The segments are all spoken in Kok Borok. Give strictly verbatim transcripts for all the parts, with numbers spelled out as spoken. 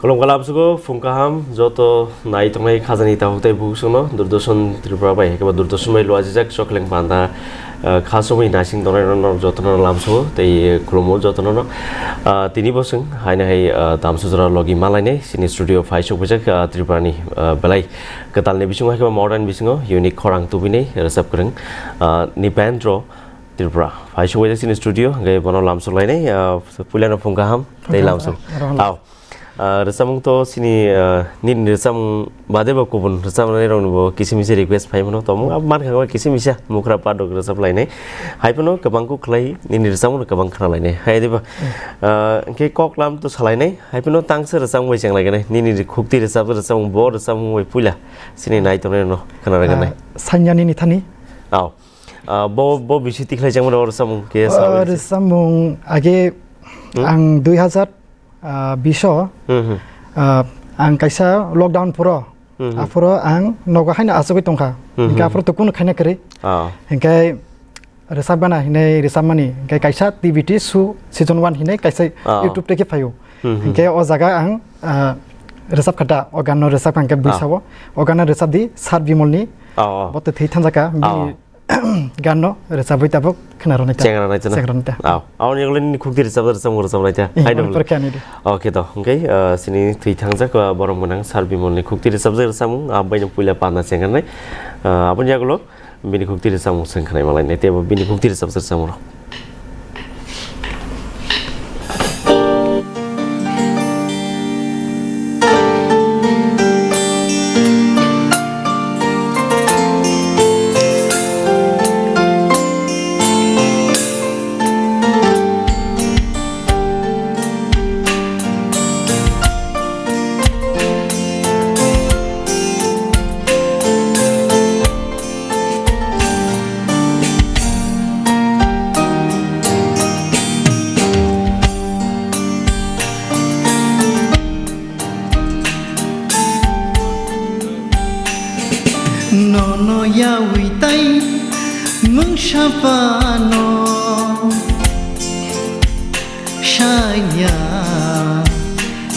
Khulumkha lamsugo, phung kaham, joto nai tongnai khajani takhuk tei bukhuk songno Doordarshan Tripura bai, haikhe ba Doordarshan bai luajijak Chokleng Panda, ah, kha somoi naising tongnai rok jotono lamsugo tei khulumo jotono no. Ah, tini bo chwng haino hai, ah, tamsujra logi malainai chini studio phai sokphaijak, ah, Tripurani, ah, belai kwtalni bisingo haikhe ba modern bisingo unique khorang tubinai rwchap kwrwng, ah, Nipendra Tripura. Phai sokphaijak chini studio, hwnkhe bono lamsok lainai, ah, puilano phung kaham tei lamsok. Rohon. Tao. Ah, rwchapmung to chini, ah, nini rwchapmung bade bo kubun rwchapnai rokni bo kisa misa request phai mano, tongmung abo mankha khe kisa misa mukra padok rwchap lainai. Hai phano kwbang kuk khlai nini rwchapmung kwbang khna lainai. Hai diba? Hmm. Ah, hwnkhe kok lam to salainai, hai phano tangsa rwchapmung bai cheng lainai. Nini khukti rwchap rwchapmung bo rwchapmung bai puila chini nai tongnai no khna rwgwnai. Ah, Sanya nini thani. Ao. Ah, bo, bo bisi tikhlai chengmani oro samung khe sawi se. Oro samung age Hmm? ang dui hazar, ah, bish o, Hmm, hmm. ah, ang kaisa lockdown phuro, Hmm, hmm. aphuro ang nogo haino achugwi tongkha. Hmm, Hinkhe hmm. aphuro to kunu khaina kwrwi. Ah. Hinkhe rwchap gana hinwi rwchapmani, hinkhe kaisa T V T show season one hinwi kaisa Ah. YouTube tei khe phaio. Hmm, hmm. Hinkhe o jaga ang, ah, rwchap kha da, o ganno rwchap kha hinkhe Ah. bwisa o, o ganno rwchap di Sir Bimolni, Ah, ah. bo to thwi thangjak kha, Ah. bini ganno rwchabwi tabuk khna rwni ta. Chengra nai ta na? Chengra nai ta. Ah, aboni ulo nini khukti rwchap, rwchap, rwchap nai ta. Eh, Hai aboni dong. Pore khe ani do. Okay to, hwnkhe, ah, chini thwi thangjak, ah, borom gwnang Sir Bimolni khukti rwchapjak rwchapmung, ah, baino puila panda chengra nai. Ah, aboni yagulo bini khukti rwchapmung chwng khwnai malai nai, tei bo bini khukti rwchapjak rwchapmung rok. Nono yawi tai mungsa pano saya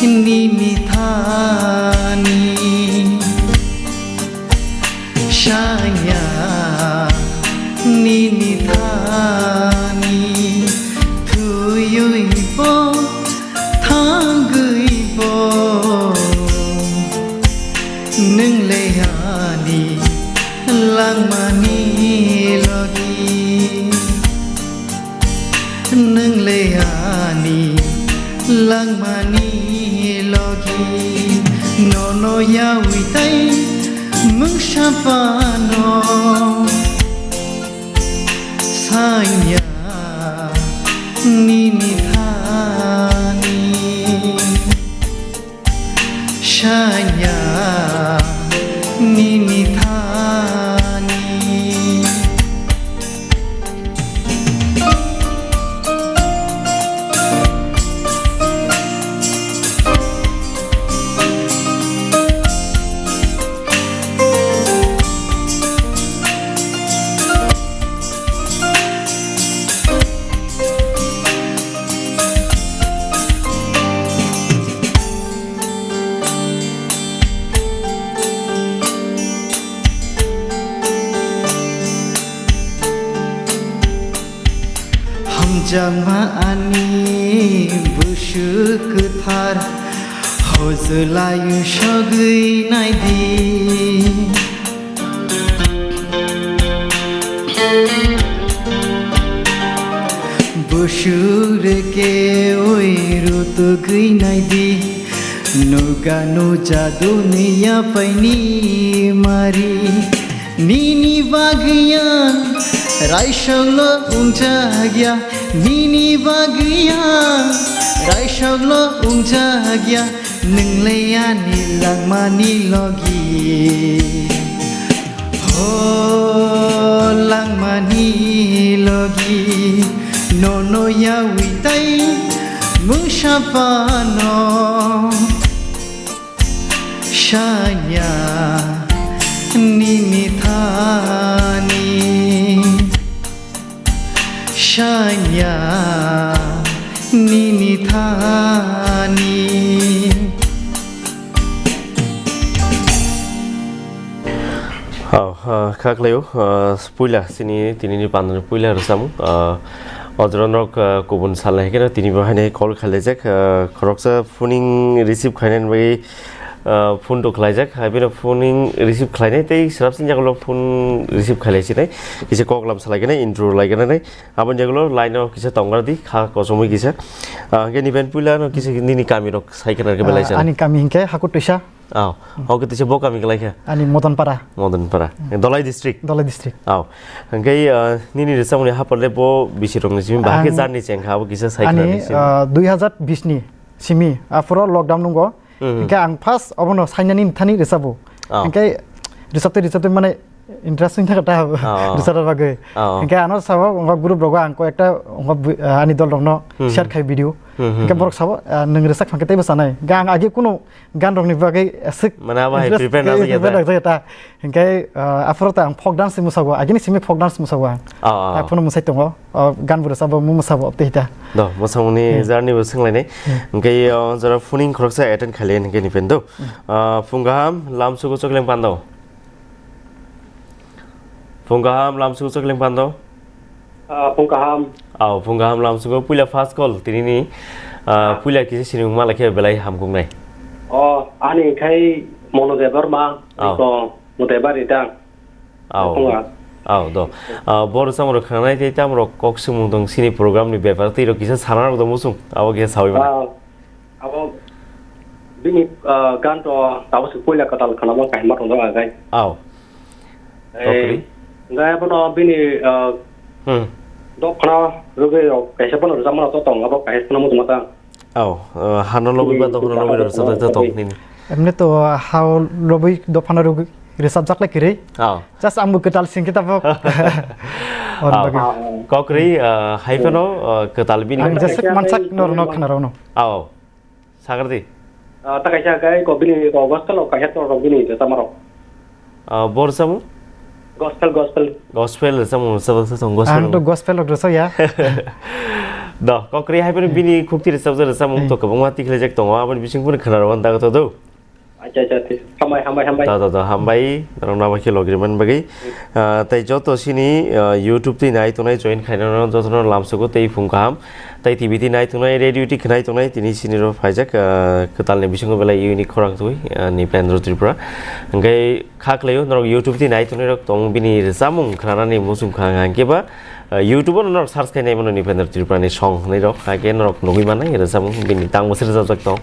nini thani. Saya nini thani thuyui bo thangwi bo nwng le ani langmani logi. Nwng le ani langmani logi, nono yawi tai mungsa pano saya nini thani. Saya nini thani. Hamjakma ani busu kwthar, hojlai sogwi naidi. Busur ke oi rutugwi naidi, nuga nuja duniya paini mari. Nini bagwi ang raisoklo wngjak ya, nini bagwi ang raisoklo wngjak ya. Nwng le ani langmani logi, ho langmani logi, nono yawi tai mungsa pano saya nini thani. Saya nini thani. Oh, ah, kha khlaio, ah, puila chini tinini pandani puila rwchapmung, ah, o jora norok, ah, kubun salnai hwnkhe tini bo haino call khlaijak, ah, khoroksa phoning receive khlainani bagwi, ah, phone to khlaijak, hai phano phoning receive khlainai tei swrapsini yagulo phone receive khlaisinai, kisa koklam salaikhwnai, intro laikhwnai, aboni yagulo line o kisa tonggar di, kha kochomwi kisa. Ah, hwnkhe niben puila no kisa nini kamirok sai khna khe belai Ah, chana. Ani kami hwnkhe Hakutuisa. Oh, oke, tisa bo kami kwlai kha? Ani Modonpara. Modonpara. Hmm. Dolai district? Dolai district. Oh, hwnkhe, ah, nini rwchapmungni hapor le bo bisirokni simi bahai khe Ang jarni chengkha, abo kisa sai ani, khna nisi. Ah, dui hazar bish ni simi, aphuru lockdown nungo. Hmm. Hwnkhe ang first obono sainani thani rwchabo. Oh. Hwnkhe rwchaptwi rwchaptwi mane interest wngkha ta Oh. rwchapna bagwi. Oh. Hwnkhe ano sabo wngkha group rogo ang koi ekta wngkha bui-, ah, ani dol rokno Hmm. share khai video. Hmm, hmm, Hwnkhe hmm. borok sabo, ah, nwng rwchak phankhe teibo chanai. Hwnkhe ang agi kunu gan rokni bagwi aswk Mane abo hai interest prepare gwi najak ya prepare ta? najak ya ta. Hwnkhe, ah, aphuru ta ang folk dance mwsago, agini simi folk dance mwsago ang. Oh, oh. Aphuru mwsai tongo, oh, gan bo rwchabo, mung mwsabo, tei ta. Do, mwsamungni Hmm. jarni bo swnglainai. Hmm. Hwnkhe, oh, jora phoning khoroksa attend khailai hwnkhe nipen do. Hmm. Ah, phung kaham, lamsugo chokleng pando. Phung kaham, lamsugo chokleng pando. Ah, phung kaham. Aw, phung kaham lamsugo puila first call tinini, ah, puila kisa sinimung malai khe belai hamkuknai. Oh, ani khai Mono Debbarma, Oh. ko Mono Debbarma tang. Aw. Phung kaham. Aw, do. Ah, boro samoro khanai tei tamro kok sumung dong sini program ni bepar tei ro kisa sana rok dong musung. Abo kisa sawi mana. Ah, abo bini, ah, gan to tabo se puila katal khanama kahima tong dong agai. Aw. Tokri? Hingke abono bini, ah, Hmm. dophano rwgwi rok kaisa bono rwchapmano to tong, abo kaisa phano muchungma ta. Aw, ah, hano lobwi ba dophano lobwi rok rwchapjak ta tong nini. Emni to, ah, hao lobwi dophano rwgwi rwchapjak lai kwrwi. Aw. Just ang bo kwtal singkhe tabok. Aw. Kok rwi, ah, hai phano, ah, kwtal bini. Ang jeswk mansak norno khnarokno. Aw. Sagardi. Ah, ta kaisa kai ko bini ko gospel o kaisa to rok bini to tamarok. Ah, bor samu? Gospel, gospel. Gospel samu, samu, samu, gospel. Ang to gospel rok rwchapya. Do, kokri hai bini, bini khukti rwchapjak rwchapmung to kwbangma tikhlajak tongo, aboni bising bini khwnarok dago to do. Acha, acha, acha. Hambai, hambai, hambai. Da, da, da, hambai. Norok nabo khe logri man bagwi. Ah, tei joto sini, ah, YouTube twi nai tongnai join khainai no joto no lamsugo tei phung kaham. Tei T V twi nai tongnai, radio twi khnai tongnai, tini sini ro phaijak, ah, kwtal ni bisingo belai unique khorang twi, ah, Nipendra Tripura. Hingke kha khlaio norok YouTube twi nai tongnai rok tong bini rwchapmung khnanani muchung kha hingke ba, ah, YouTube o norok search khainai mano Nipendra Tripura ni song hinwi rok, hingke norok nugwi mannai rwchapmung bini tang bwswk rwchapjak tong.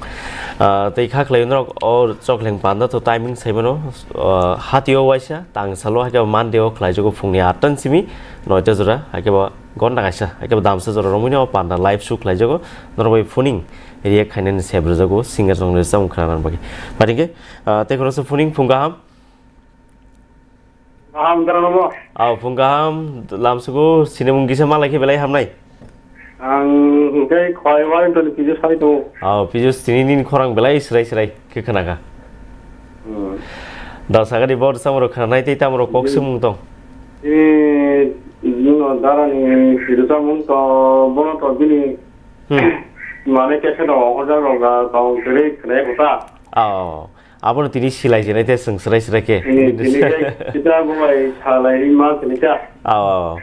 Ah, tei kha khlaio norok o chokleng panda to timing sai mano, ah, hatio waisa tang salo hingke Monday o khlaijago phungni atta ni simi noita jora hingke ba Gonta kaisa, ekebo damsa jora romwi no panda live show khlaijago, norok bai phoning react khainani sep rwjago, singer song rwchapmung khwnanani bagwi. Patingke, ah, tei khoroksa phoning phung kaham. Kaham, dara nomo. Aw, phung kaham, lamsugo, sinimung kisa malai khe belai hamnai. Ang hwnkhe khwlai Washington ni Pijus hai tongo. Aw, Pijus, tini nini khorang belai swrai swrai khe khwnakha. Hmm. Da sagani bo rwchapmung rok khwnanai tei tamo rok kok Hmm. swngmung tong. Tini, no, dara ni rwchapmung to, bono to bini Hmm. mane kese no, okhorjak rok da, tong kwrwi khwnai kota. Oh, abono tini silai sinai te swng swrai swrai khe. Tini, tini khe kita bo bai salai ri ma tini ta. Oh.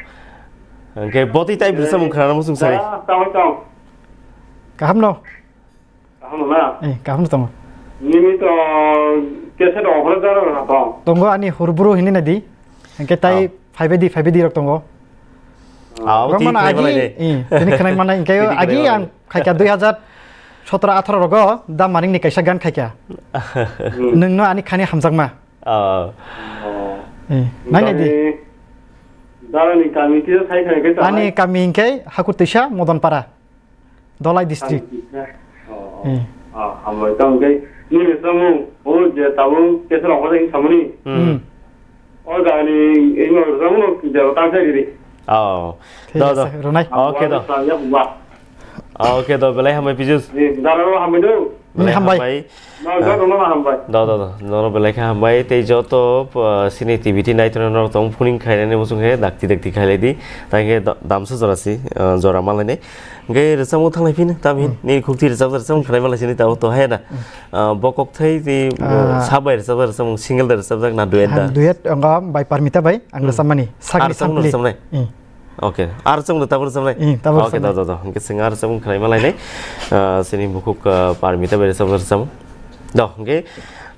Hwnkhe botwi tai bwsa mung khana muchung sai. Ah, tamo tamo. Kaham no? Kaham no na? Eh, kaham no tamo. Nini to kese no okhorjak rok da tong. Tongo ani hurburu hini nadi. Hwnkhe tai Oh. phaibai di, phaibai di rok tongo. Ah, abo Rok twi mano khwnai agi, malai de. Eh, tini khwnai manai, hwnkhe Tini khwnai agi malai. ang khaikha dui hazar sotro atharo rogo da maning ni kaisa gan khaikha. Hmm. Nwng no ani khani hamjakma. Ah. Oh. Eh, nai nai di. Kami, dara ni kami kisa sai khai khai ta Ani hai. kami hwnkhe Hakur Twisa, Modonpara. Dolai district. Oh, Eh. ah, hambai tang khe nini samung, o je tabuk kesa rok hojai samuni. Hmm. Hmm. O jani, ino samung, je tang sai giri. Oh. Thik Do, ase, do. Ronai. Okay, do. Sa ya ba. Ah, oke, do belai hambai Pijus. Ji, dara ro hambai do. Belai Hambai. hambai. No, Ah. joto no hambai. Do, do, do. Nono belai khe hambai. Tei joto, ah, sini T V T naitonai norok tong phuning khainani muchung khe dakti dakti khailai di. Tangkhe da-, damsa jora si, ah, jora malainai. Hingke rwchapmung thanglai phino, tamo hin? Hmm. Nini khukti rwchapjak rwchapmung khlai malaisini tamo to hai da. Hmm. Ah, bo kokthai tei, ah, Ah. sab bai rwchapjak rwchapmung, single da rwchapjak na duet da? Ah, duet, wngkha bai Parmita bai, ang Hmm. rwchapmani. Sakni Ah, rwchapmung sampli. rwchapnai? Hmm. Okay. Ah, rwchapmung da tabuk rwchapnai? Hmm, tabuk Okay, rwchapnai. do, do, do. Hingke chwng ah rwchapmung khlai malainai. Ah, chini bukhuk, ah, Parmita bai rwchapjak rwchapmung. Do, hingke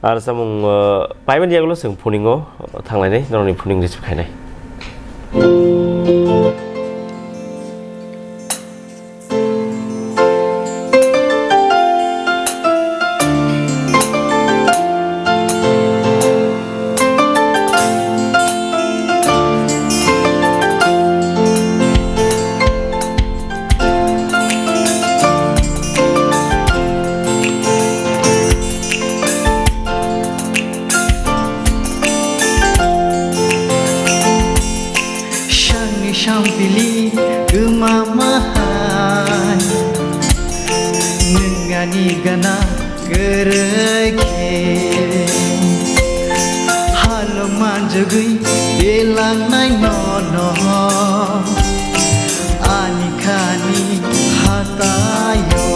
ah rwchapmung, ah, paimani yagulo chwng phuningo, ah, thanglainai, norokni phuning receive khainai. Sangni sampili kwmama hai, nwng ani gana kwrwi khe. Halok manjagwi belangnai nono, ani khani hatayo.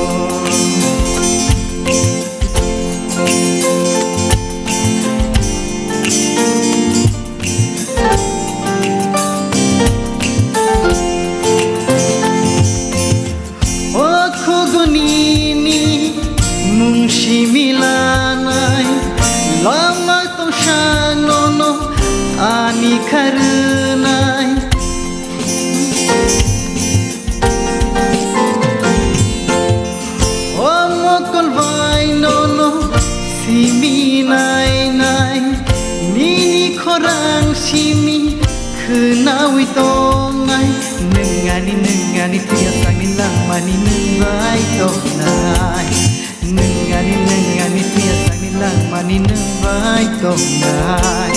O khuguni ni mung simi lanai, lama tongsa nono ani kharwnai. O mokol bai nono simi nai nai, nini khorang simi khwnawi tongnai. Nwng ani, nwng ani thwiya sakni langmani nwng bai tongnai. Nwng ani, nwng ani thwiya sakni langmani nwng bai tongnai.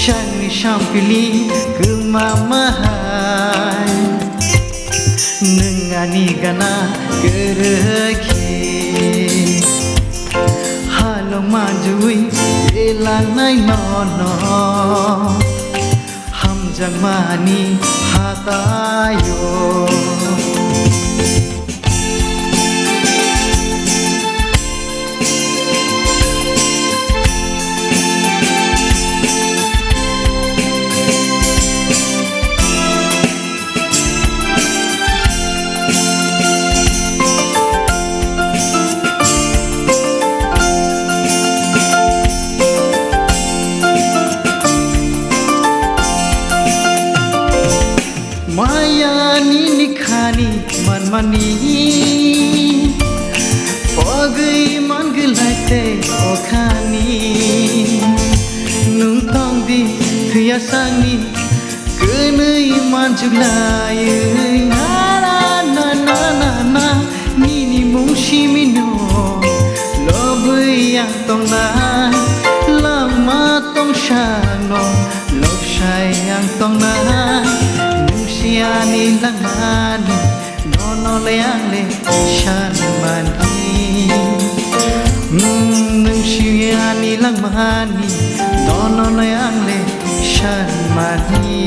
Sakni sampili kwmama hai. Nwng ani gana kwrwi khe, halok manjagwi belangnai nono, hamjakmani hatayo. Maya nini khani manmani, pogwi mangwlai tei o khani. Nwng tongdi thwiya sakni kwnwi manjuklaiwi, na, na, na. Nini mung simino lobwi ang tongnai, lama tongsano lobsai ang tongnai. Nwng si ani langmani, nono le ang le sanmani. Hmm, nwng si ani langmani, nono le ang le sanmani.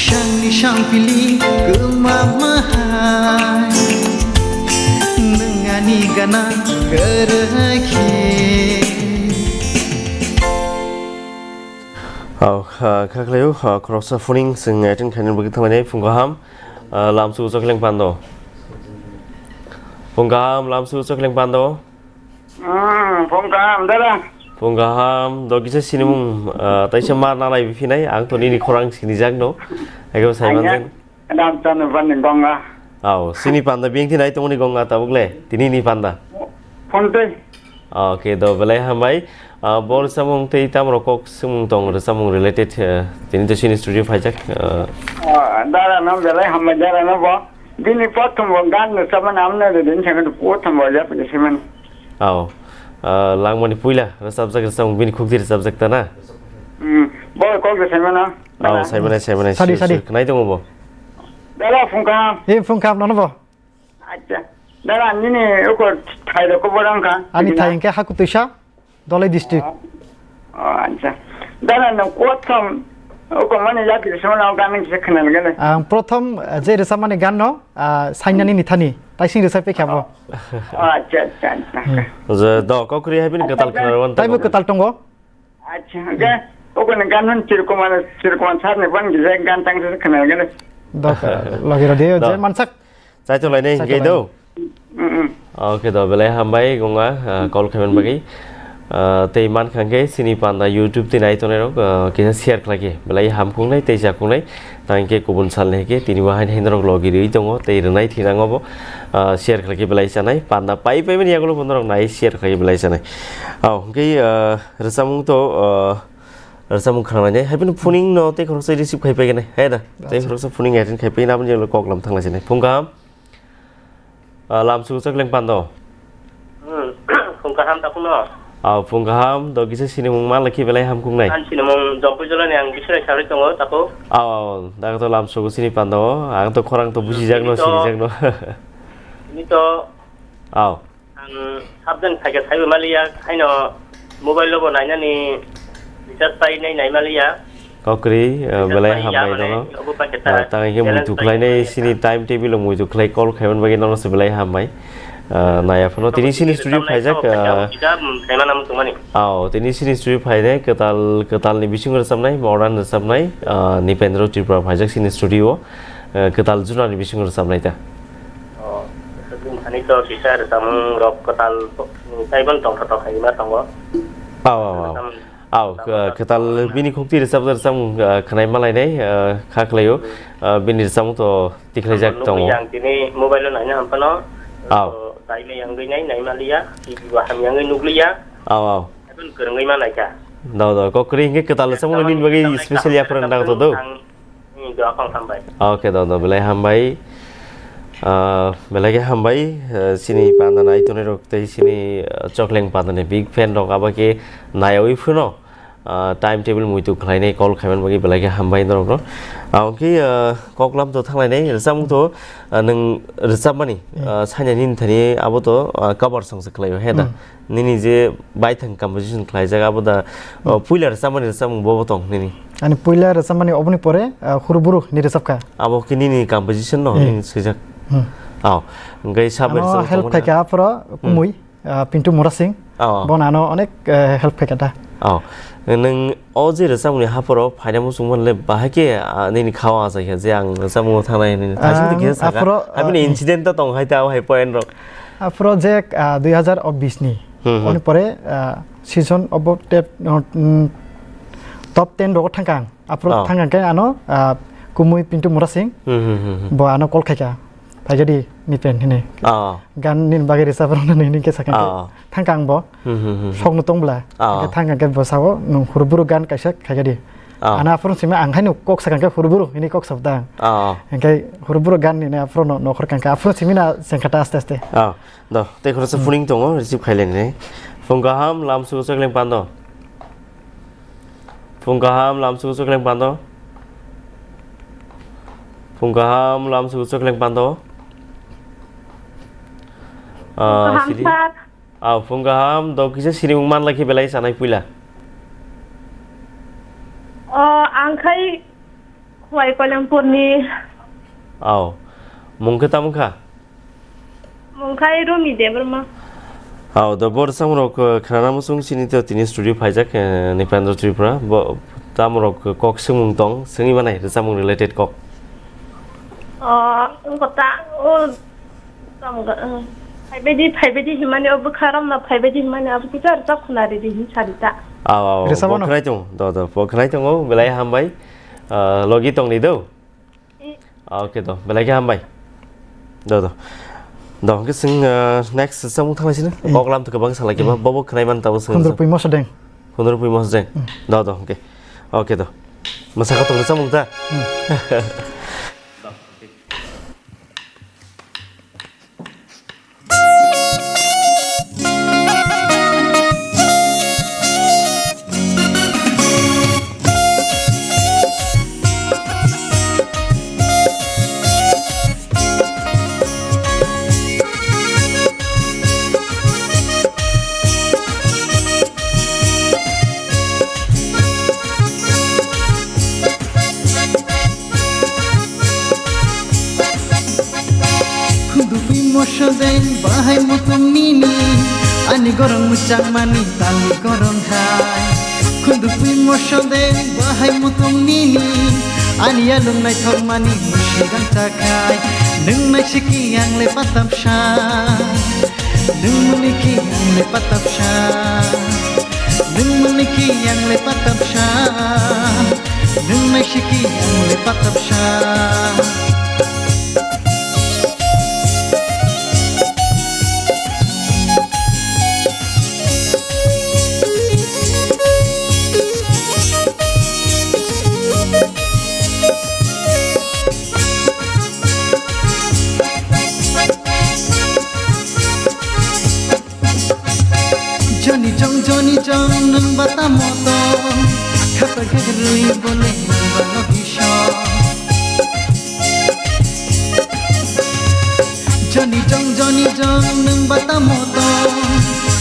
Sangni sangpili kwmama hai, nwng ani gana kwrwi khe. Au, kha, kha khlaio, kha, khoroksa phuning chwng attend khainani bagwi thanglainai. Phung kaham, ah, lamsu uchakleng pando. Phung kaham, lamsu uchakleng pando. Hmm, phung kaham, dada. Phung kaham, do kisa sinimung, ah, taisa mar nalai biphinai, ang to nini khorang sinijak no. Ego saimanjak. Ramchandra Bani Gonga. Au, sini panda biyang thinai tongoni Gonga tabuk le, tini ni panda. Phone tei. Okay, do belai hambai. Ah, bo rwchapmung tei tamrok kok swngmung tong rwchapmung related, eh, tini to sini studio phaijak, eh. Ah, dara no belai hambai dara no bo. Bini prothom bo gan rwchapmani amne de din thangno prothom bo jap ni siman. Au. Ah, langmani puila rwchapjak rwchapmung bini khukti rwchapjak ta na? Hmm. Bo kok de siman na? Au, saimanai, saimanai, Sadi, sure, sadi. Sure. Khnai tongo bo. Dada, phung kaham. Ee, phung kaham, nono bo? Acha. Dada, nini uko thai rok kobor wngkha? Ani thai hingke Hakutuisa, Dholai district. Oh, oh, acha. Dada, no kothom uko mani jati rwchapmani o gan nung se khwnal gele. Ang prothom, eh, je rwchapmani gan no, ah, Sainani Nithani, taising rwchap pekha bo. Oh, acha, acha, acha. Hmm. Je do kokri hai bini kwtal khwnal wan. Taibo kwtal tongo. Acha, ga, obo ni gan hwn Chirkuman, Chirkuman sir ni ban gije gan tang se khna gele. Dok, logi rodi, je mansak. Chaitok lainai hingke do. Mm, mm. Oke do, belai hambai gonga, ah, call khaiman bagwi. Ah, tei man khangke sini panda YouTube tei nai tongnai rok, ah, kisa share khlai khe belai hamkung nai tei jakung nai. Tang khe kubun sal ni khe tini bo hain hain rok logi rwi tongo tei rwnai thinang obo, ah, share khlai khe belai chanai. Panda pai pai mani yagulo bo norok nai share khlai khe belai chanai. Au, hwnkhe, ah, rwchapmung to, ah, rwchapmung khwnanai. Hai phano phuning no tei khoroksa receive khai pai khe nai. Hai da? Tei khoroksa phuning attend khai pai nai, aboni ulo kok lam thang lai chanai. Phung kaham. Ah, lam sugu chakleng pando. Hmm, phung kaham takhung no. Ah, phung kaham, do kisa sinimung man lakhi belai ham khung nai. Ang sinimung Jompui Jolani ang bisai sarwi tongo, takhuk. Aw, aw, da to lam sugu sini pando, ang to khorang to buji jak no, sini to sini jak no. Ini to aw. Ang sabjang thaika thaibo maliya, haino mobile lobo nainani recharge pai nai nai maliya. Kokri, eh, belai hambai nono. Ah, tang hingke muitu khlainai sini time table o muitu khlai call khaiman bagwi nono se belai hambai. Ah, naya phano tini sini studio phaijak, ah, aw, tini sini studio phainai kwtal, kwtal ni bisingo rwchapnai, modern rwchapnai, ah, Nipendra Tripura phaijak sini studio o, eh, kwtal juna ni bisingo rwchapnai ta. Oh, ani to kisa rwchapmung rok kwtal, taibo tongthotok hai ma tongo. Aw, aw, aw. Rwchapmung Aw, kwtal bini khukti rwchapjak rwchapmung, ah, khwnai malainai, ah, kha khlaio. Ah, bini rwchapmung to tikhlaijak tongo. Yang tini mobile o naina hamphano. Aw. To dai mai yang dui nai, nai maliya, T V bo ham yang nukliya. Aw, aw. Ebon kwrwngwi ma naikha. Dao, dao, kok kwrwi hingke kwtal rwchapmung nini bagwi special ya phwrwng dang to do. Ang Hmm, doa kong hambai. Oke, do, do, belai hambai. Ah, belai khe hambai, ah, sini panda nai tonai rok tei sini, ah, chokleng panda ni big fan rok abo khe naiwi phano, ah, time table muitu khlainai call khaiman bagwi belai khe hambai norok no. Ah, oke, ah, koklam to thanglainai rwchapmung to, ah, nwng rwchapmani, hmm, ah, sainani nini thani abo to, ah, cover song se khlaio, he da? Hmm. Nini je baithang composition khlaijak, abo da, oh, hmm, puila rwchapmani rwchapmung bobo tong nini? Ani puila rwchapmani oboni pore, ah, Huruburu hinwi rwchapkha. Abo khe nini composition no, hmm, nini swijak? Hmm. Oh, hwnkhe sabo ano rwchapmung help tongmani khaikha aphoro, hmm, Kumui, ah, Pintu Murasing. Oh. Bono ano onek, eh, help khaikha da. Oh, nwng o je rwchapmungni haphoro phaina muchungmani le bahai khe, ah, nini khao achaikha je ang rwchapmungo thangnai hinwi. Thaiching to ang kisa sakha. Aphoro, abini, ah, incident ta tong hai ta, hai point rok. Aphro je, ah, dui hazar o bis ni. Hmm, hmm. Oni pore, ah, season obo tep, mm, top ten rogo thangkang. Aphro, oh, thangkang khe ano, ah, Kumui Pintu Murasing. Hmm, hmm, hmm, hmm. Bo ano call khaikha. Phaikhe di ni pen hini. Oh. Gan nini bagwi rwchap rwna nini khe sakha khe. Oh. Thangkang bo. Hmm, hmm, hmm, hmm. Sokno tong bwla. Oh. Hingkhe thangkang khe bo sao, "Nwng Huruburu gan kaisa khaikhe di." Oh. Ano aphro simi ang haino kok sakang khe Huruburu hini kok sab dang. Oh. Hingkhe Huruburu gan nini aphro no nokhor kang khe aphro simi na sengkha ta aste aste. Oh. Do, tei khoroksa, hmm, phuning tongo, receive khailai nai. Phung kaham, lam sugu chakleng pando. Phung kaham, lam sugu chakleng pando. Phung kaham, lam sugu chakleng pando. Ah, phung kaham, sili. Sir. Ah, phung kaham, do kisa sinimung man lai khe belai chanai puila. O, ang khai Khowai Koilampurni. Aw. Mung khe tamo kha? Mung khai Rumi Debbarma. Aw, do bo rwchapmung rok, eh, khwnana muchung sini to tini studio phaijak, eh, Nipendra Tripura. Bo tamo rok kok swngmung tong, swngwi manai rwchapmung related kok. O, wngkha ta, o, tamo ga, eh, phaibaidi, phaibaidi himani o bwkha romna phaibaidi himani abo kisa rwchap khwna ridi hin sadi ta. Aw, aw, rwchapmano? Bo khwnai tongo, do, do, bo khwnai tongo, belai hambai. Ah, logi tongni do? Ah, oke do, belai khe hambai. Do, do. Do, hwnkhe chwng, ah, next samung thanglai sini. Eh. Koklam to kwbang salai khe ba, eh, bobo khwnai man tabo chwng. Khundrupui Mosodeng. Khundrupui Mosodeng. Hmm. Do, do, hwnkhe. Oke do. Mwsa khatung rwchapmung ta? Hmm. Deng bahai mutung nini, ani gorong muchang mani tali gorong khai. Khundu pui moso deng bahai mutung nini, ani yalung naithok mani musi rang chakhai. Nung naisiki ang le patapsa, nung muniki ang le patapsa, nung muniki ang le patapsa, nung naisiki ang le patapsa. Joni jong, joni jong, nung ba tamo tong? Khapa khe rwi bole nung ba no bisong. Joni jong, joni jong, nung ba tamo tong?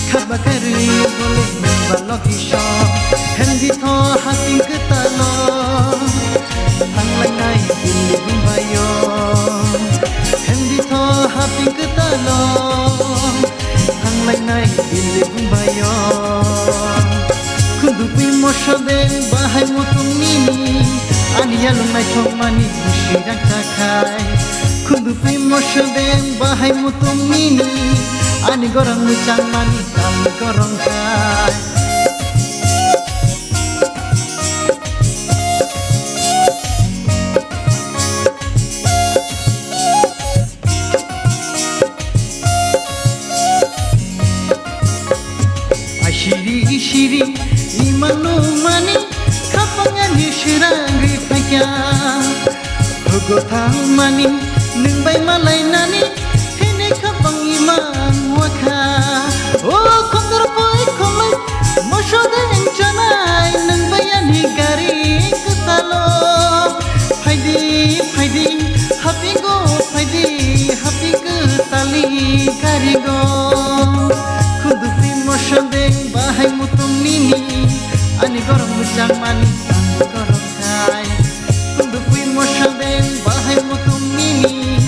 Khapa khe rwi bole nung ba no bisong. Hendi tho haping kwtalo, thanglainai bini bumbayo. Hendi tho haping kwtalo, thanglainai bini bumbayo. Khundu pui moso deng bahai mutung nini, ani yalung naithok mani musi rang chakhai. Khundu pui moso deng bahai mutung nini, ani gorong muchang mani tali gorong khai. Asiri siri imanu mani, khapangani sirang ri phaikya. Hugo thangmani, nung bai malai nani, hini khapang imang wakha. O khondor poi khomai, moso deng chanai, nung bai ani gari kwtalo. Phaidi, phaidi, hapingo, phaidi, hapingo, tali garigo. Khundu pui moso deng bahai mutung nini, ani gorong muchang mani, ani gorong khai. Khundu pui moso deng bahai mutung nini,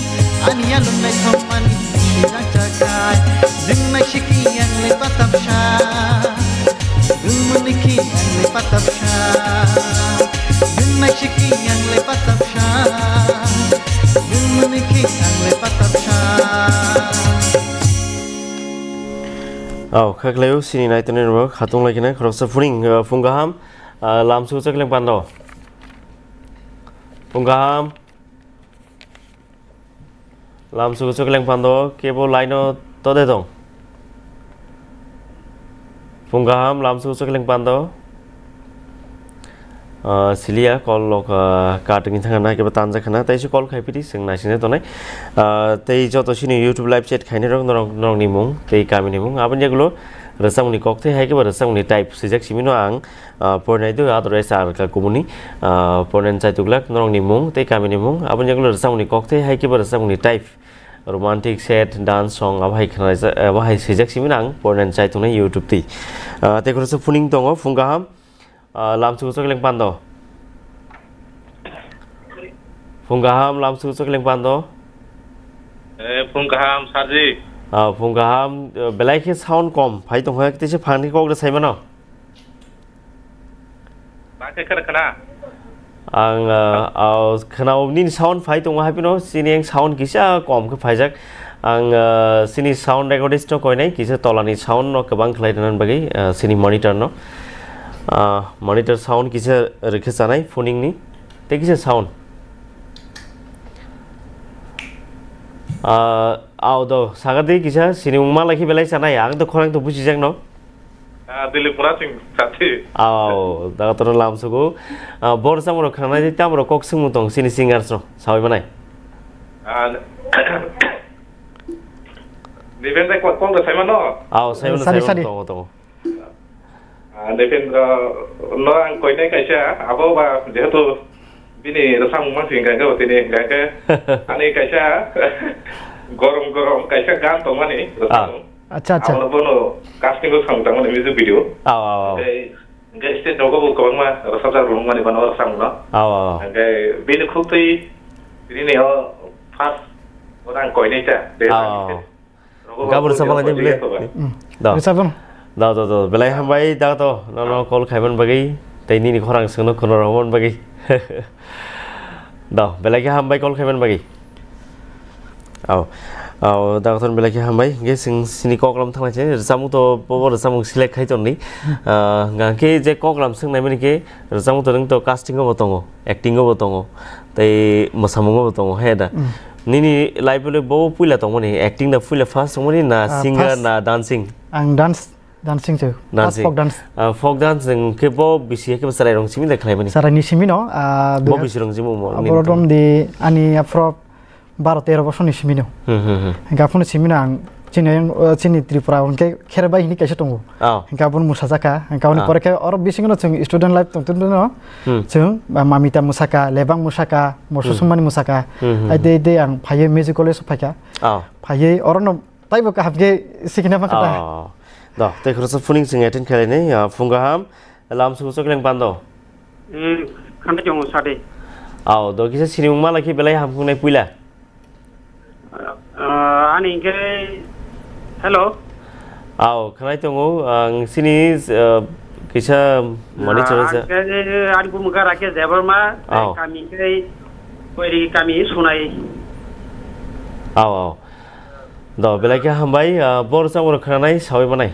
ani yalung naithok mani, sirang chakhai. Nung naisiki ang le patapsa, nung muniki ang le patapsa, nung naisiki ang le patapsa, nung muniki ang le patapsa. Oh, khaklaiyo sini naitonai rok khatung laikhinai khoroksa phuring, uh, phung kaham, uh, lamsu chakleng pando. Phung kaham. Lamsu chakleng pando, kebo line o tode tong. Phung kaham, lamsu chakleng pando. Ah, siliya, call lok, ah, cutting thangna, kebo tanjak khana, tei se call khai piti, seng naising tonai. Ah, tei joto sini YouTube live chat khainai rok, norok, norok ni mung, tei kami ni mung. Aboni yagulo, rwchapmung ni kok tei hai kebo rwchapmung ni type swijak simi no ang, ah, porinai do, otherwise ar ka kumuni, ah, porinai chai tuglak, norok ni mung, tei kami ni mung. Aboni yagulo rwchapmung ni kok tei hai kebo rwchapmung ni type. Romantic, sad, dance song, abo hai khna, abo hai swijak simi nang, pornani chai tongnai YouTube twi. Ah, tei khoroksa phuning tongo, phung kaham, ah, lamsu chakleng pando. Phung kaham, lamsu chakleng pando. Eh, phung kaham, Sarji. Ah, phung kaham, eh, belai khe sound kom, phai tongkha, tei se phangni kok rw sai mano. Ba khe khna khna. Ang, ah, ah, khna nini sound phai tongo hai phano, sini ang sound kisa kom khe phaijak. Ang, ah, sini sound recordist no koinai, kisa tolani sound no kwbang khlai rwna bagwi, ah, sini monitor no. Ah, monitor sound kisa rwkhe chanai phoning ni. Tei kisa sound. Ah, au do, sagadi kisa sini wngma lai khe belai chanai, ang to khorang to bujijak no. Ah, Dilip Murasing Sathi. Au, daga toro lamsugo. Ah, bor samoro khangnai tei tamoro kok singmung tong sini singers no, sawi manai. Ah, Nibendra kok, kok da saimano? Au, saimano, sari, saimano, sari. Tongo, tongo. Ah, Nibendra no ang koinai kaisa, abo ba jehetu bini rwchapmung mansing hingka hingka tini hingka hingka ani kaisa gorom gorom kaisa gan tongmani rwchapmung. Ah. Acha, acha. Abono bono casting o samung tangmani music video. Aw, aw, aw. Hingke, hingke stage rogo bo kwbangma rwchapjak rwmani bono rwchapmung no. Aw, aw, aw. Hingke bini khuktwi bini o first orang koinai ta. Aw, aw, aw. Gabur sama lagi beli. Hmm. Da. Bisa, Bung? Da, da, da. Belai hambai, da, to. Nono call khaiman bagi. Tei nini khorang sengno kono rohman bagi. Da, belai khe hambai call khaiman bagi. Au. Au, da, to belai khe hambai. Ge sing sini koklam thangna che. Samung to, pobo samung select khai tonni. Ah, ga ke je koklam seng nai mani ke. Rwchapmung to nwng to casting o bo tongo, acting o bo tongo, tei mwsamungo bo tongo, he da? Mm. Nini life o le bo puila tongmani, acting da puila first tongmani na Ah, singer first na dancing? Ang dance, dancing se. First Dancing. Folk dance. Ah, folk dance nwng khe bo bisi khe bo chwrai rong simi da khlaimani? Chwrai ni simi no, ah, Bo dui bisi rong simi mo nini Aboro tong? Dom di ani afro baro tero bosor ni simi no. Hmm, hmm, hmm. Hingke aphano simi no ang chini, uh, chini Tripura hingke khere bai hini kaisa tongo. Oh. Hingke aboni musa jaka, hingke aboni Ah. pore khe oro bisingo no chwng student life tong tong no. Hmm. Chwng, uh, Mamita musaka, Lebang musaka, Moso Hmm. Sumani musaka. Hmm, hmm, Ai hmm. de, de ang phaiye music college o phaikha. Oh. Phaiye oro no taibo kaham khe sikina ma kata. Oh. Do, tei khoroksa phuning chwng attend khailai nai, ah, phung kaham. Lam suku choklang pando. Hmm, khanda chongo sade. Aw, do kisa sinimung mala khe belai hamkung nai puila. Ah, ani hingke, hello. Aw, khanai tongo, ang sini, ah, kisa mani Ah, choresa. Ang ke, ani bumung khe Rakesh Debbarma, Aw. Kami khe Koiri kami Sunai. Aw, aw. Do, belai khe hambai, ah, bor chamung rok khwnanai sawi manai.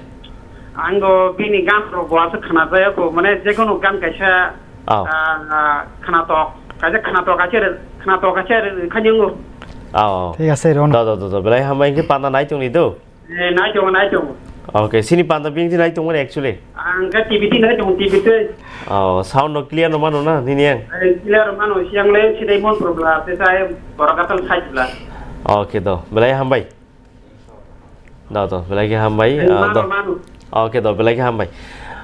Ang do bini gan rok bo aswk khwnajaya kho, mane jekono gan kaisa, Aw. ah, ah, khwnatok, kaisa khwnatok, kaisa re-, khwnatok, kaisa re-, khanyango. Aw, aw. Thik ase, Rono. Do, do, do, do, belai hambai, hingke panda nai tongni do? Eh, nai tongo, nai tongo. Okay, sini panda bini nai tongmani actually. Ang khe T V twi nai tongo, T V twi. Oh, sound no clear no mano na, nini yang? Eh, clear mano, siang le sinai mon problem, te sai borok atal sai bla. Okay do, belai hambai. Do, do, belai khe hambai, Eh, ah, mano, do. Mano. Okay do, belai khe hambai.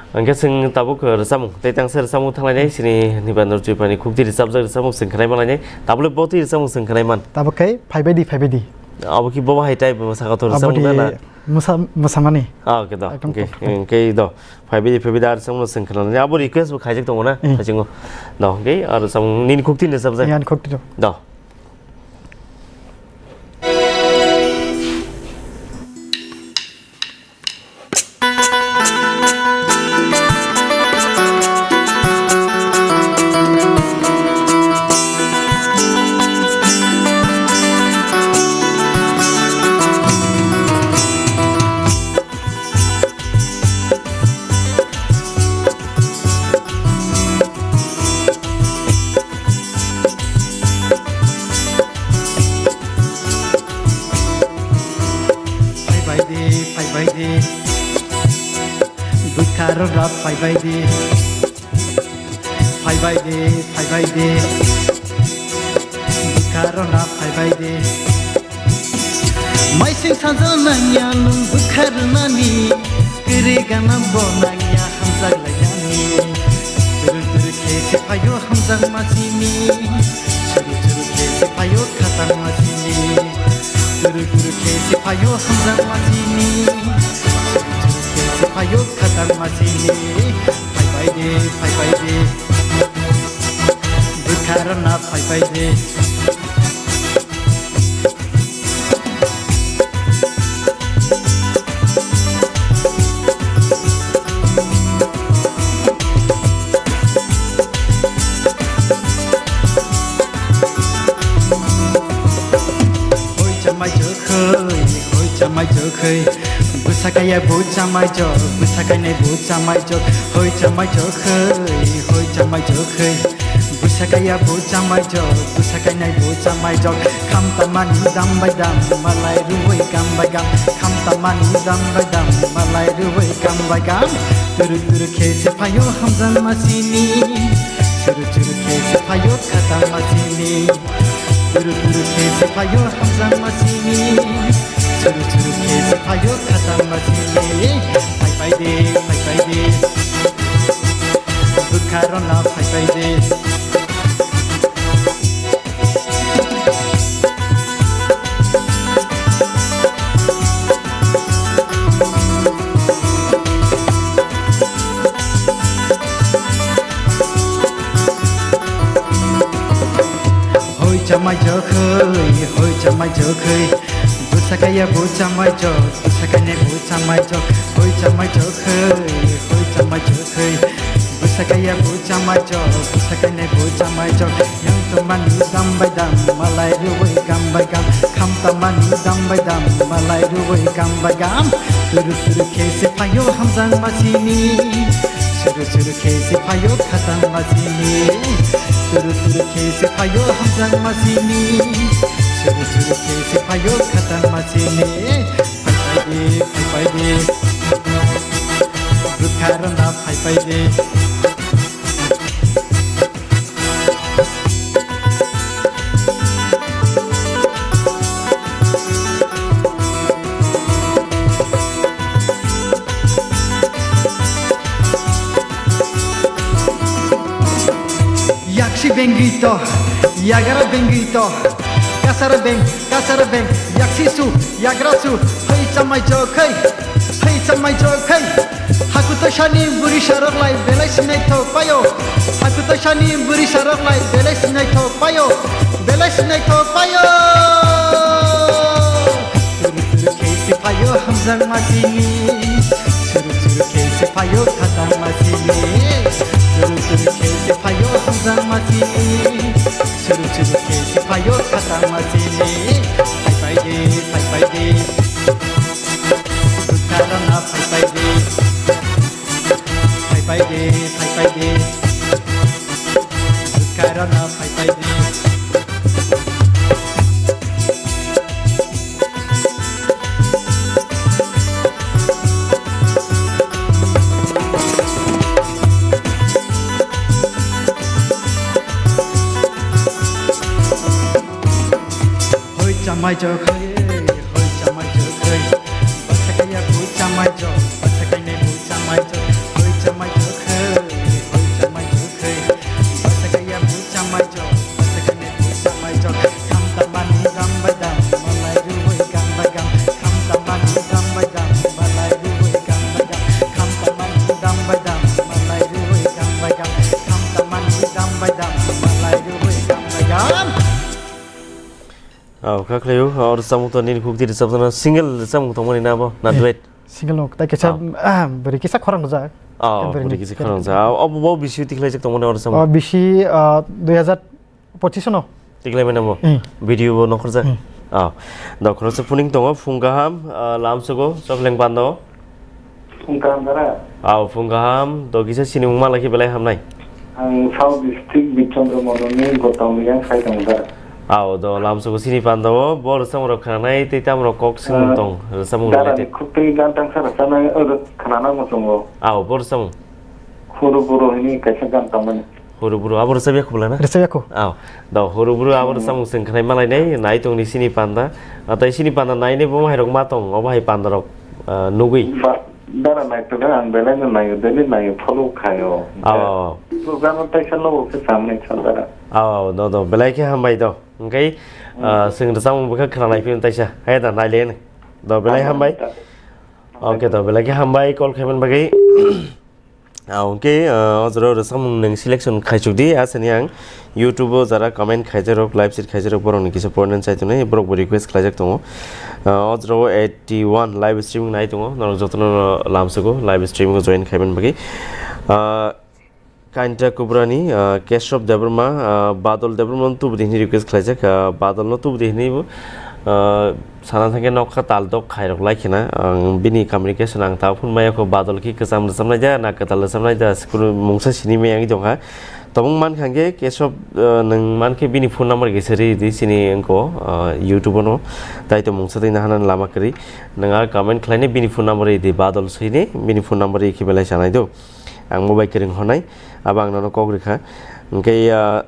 Hingke chwng tabuk rwchapmung, tei tangsa rwchapmung thanglainai, sini Nibendra Tripurani khukti rwchapjak rwchapmung chwng khwnai manlainai. Tabukle botwi rwchapmung chwng khwnai man. Tabuk khe phaibai di, phaibai di. Abo ki bo bahai type mo saka to Abo rwchapmung di na na? Musa-, musamani. Ah, okay do. Ekdom Okay, top. Okay do. Phaibai di, phaibai di, ar chwngno chwng khwnani. Abo request bo khaijak tongo na? Eh. Khaijak tongo. Do, okay, ar chwng nini khukti ni sabjak. Yan khukti do. Do. Phaibai di, phaibai di. Bwkha rwra phaibai di. Phaibai di, phaibai di. Bwkha rwra phaibai di. Maising sajal nangya nwng bwkha rwnani, kwrwi gana bo nangya hamjak lainani. Turu turu khe se phaio hamjak masini, churu churu khe se phaio khatang masini. Turu turu khe se phaio hamjak masini, churu churu khe se phaio khatang masini. Phaibai de, phaibai de. Bwkha rwna phaibai de. Hoi chamai jokhoi, hoi chamai jokhoi. Bwsa kaya bo chamai jok, bwsa kainai bo chamai jok, hoi chamai jokhoi, hoi chamai jokhoi. Bwsa kaya bo chamai jok, bwsa kainai bo chamai jok. Kham tamani dam bai dam, malai ruwi gam bai gam. Kham tamani dam bai dam, malai ruwi gam bai gam. Turu turu khe se phaio hamjak masini. Churu churu khe se phaio khatang masini. Turu turu khe se phaio hamjak masini. Churu churu khe se phaio khatang masini. Phaibai de, phaibai de. Bwkha rwna phaibai de. Hoi chamai jokhoi, hoi chamai jokhoi. Sakaya bu chamai jok, sakane bu chamai jok, hoi chamai jok hoi, hoi chamai jok hoi. Bu sakaya bu chamai jok, sakane bu chamai jok. Yang tamani dam bai dam, malai ruwi gam bai gam. Kham tamani dam bai dam, malai ruwi gam bai gam. Turu turu khe se phayo hamjang masini. Suru suru khe se phayo khatang masini. Suru suru khe se phayo hamjang masini. Suru suru khe se phayo khatang masini. Phai phai di, phai phai di. Bwkha rwna phai phai di. Yaksi bengwi to, yagara bengwi to, kasara beng, kasara beng, yaksi su, yagra su, hoi chamai jokhai, hoi chamai jokhai. Hakuto sani buri sarok lai belai sinai thok payo. Hakuto sani buri sarok lai belai sinai thok payo. Belai sinai thok payo. Suru suru khe se phayo hamjang masini. Suru suru khe se phayo khatang masini. Suru suru khe se phayo hamjang masini. Suru suru khe se phayo khatang masini. Phai phai di, phai phai di. Bwkha rwna phai phai di. Phai phai di, phai phai di. Bwkha rwna phai phai di. Hoi chamai jokhai, hoi chamai jokhai. Bwsakaya bu chamai jok, bwsakainai bu chamai jok, hoi chamai jokhai, hoi chamai jokhai. Bwsakaya bu chamai jok, bwsakainai bu chamai jok. Kham tamani dam bai dam, malai ruwi gam bai gam. Kham tamani dam bai dam, malai ruwi gam bai gam. Kham tamani dam bai dam, malai ruwi gam bai gam. Kham tamani dam bai dam, malai ruwi gam bai gam. Oh, kha khlaio, oh, rwchapmung to nini hukti rwchapjana single rwchapmung tongmani na bo, na duet? Single no, tai kisa, ah, bwrwi kisa khorang rwjak. Oh, bwrwi kisa khorang rwjak. Oh, bo bisi tikhlaijak tongmani o rwchapmung? Oh, bisi, ah, dui hazar pochis no. Tikhlai mani bo? Hmm. Video bo nokhorjak? Hmm. Oh, dokhoroksa phuning tongo, phung kaham, ah, lamsogo, chokleng pando. Phung kaham dara? Aw, phung kaham, do kisa sinimung malai khe belai hamnai. Ang South District Bichandra Mondolni Gotong Riyang sai tongo dara. Aw, do lamsogo sini panda o, bo rwchapmung rok khwnanai tei tamo rok kok swngmung tong, rwchapmung rok dara ni khuk twi gan tangsa rwchapnai, o rw-, khwnana muchungo. Aw, bo rwchapmung. Huru buru hini kaisa gan tongmani. Huru buru abo rwchapya khubla na? Rwchapya khu. Aw, do huru buru abo rwchapmung chwng khwnai malai nai, nai tongni sini panda. Natai sini panda nai nai bo hai rok ma tong, obo hai panda rok, ah, nugwi. Ba, dara nai tong ang belai no naio, daily naio, follow khaio. Aw. Program taisa logo khe samnai sal dara. Aw, do do, belai khe hambai do. Hwnkhe, ah, chwng rwchapmung bwkha khwnalai phino taisa. Hai da nai le. Do belai hambai. Okay, do belai khe hambai call khaiman bagwi. Ah, hwnkhe, ah, o jora rwchapmung nwng selection khaichuk di, asani ang YouTube o jara comment khaijarok, live chat khaijarok, borokni kisa porinani chai tongnai, borok bo request khlaijak tongo. Ah, o jora o eighty one live streaming nai tongo, norok jotono lamsogo live streaming o join khaiman bagwi. Ah, Kainta Kubrani, ah, Keshob Debbarma, ah, Badal Debbarma no tubu di hini request khlaijak, ah, Badal no tubu di hini bo, ah, Sana thangkhe nokha tal dok khairok lai khena, ang bini communication ang ta phone maya kho badol khe kwcham rwchapnai da na kwtal rwchapnai da, kunu mungsa sini maya wngwi tongkha. Tobong mankha hwnkhe Keshob, uh, nwng mankhe bini phone number kisa ridi sini wngkho, uh, YouTube-o no, tai to mungsa twi nahanani lama kwrwi. Nwng a comment khlainai bini phone number ridi badol swinai bini phone number rikhe belai chanai do. Ang mobile kwrwng honai, abo ang nono kok rikha. Hwnkhe, uh,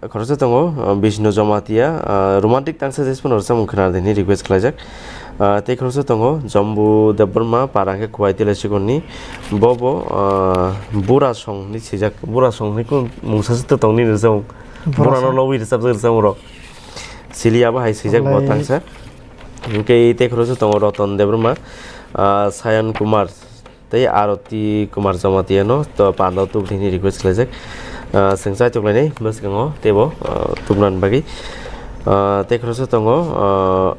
Khoroksa tongo, uh, Bishnu Jamatia, uh, romantic tangsa jesphano rwchapmung khwna di hwnwi request khlaijak. Uh, tei khoroksa tongo, Jambu Debbarma, para khe Khowai Tilaichikoni, bo bo, uh, Bura song hwnwi swijak, Bura song hwnwi kung mungsa se tong nini rwchapmung. Bura Bura no song. Nogwi rwchapjak rwchapmung rok. Sili abo hai swijak bo tangsa. Hwnkhe tei khoroksa tongo Roton Debbarma, uh, Sayan Kumar, tei Aroti Kumar Jamatia no to panda tubudi hwnwi request khlaijak. Ah, chwng chaitok lainai bwskango teibo, ah, tubunani bagwi. Ah, tei khoroksa tongo, ah,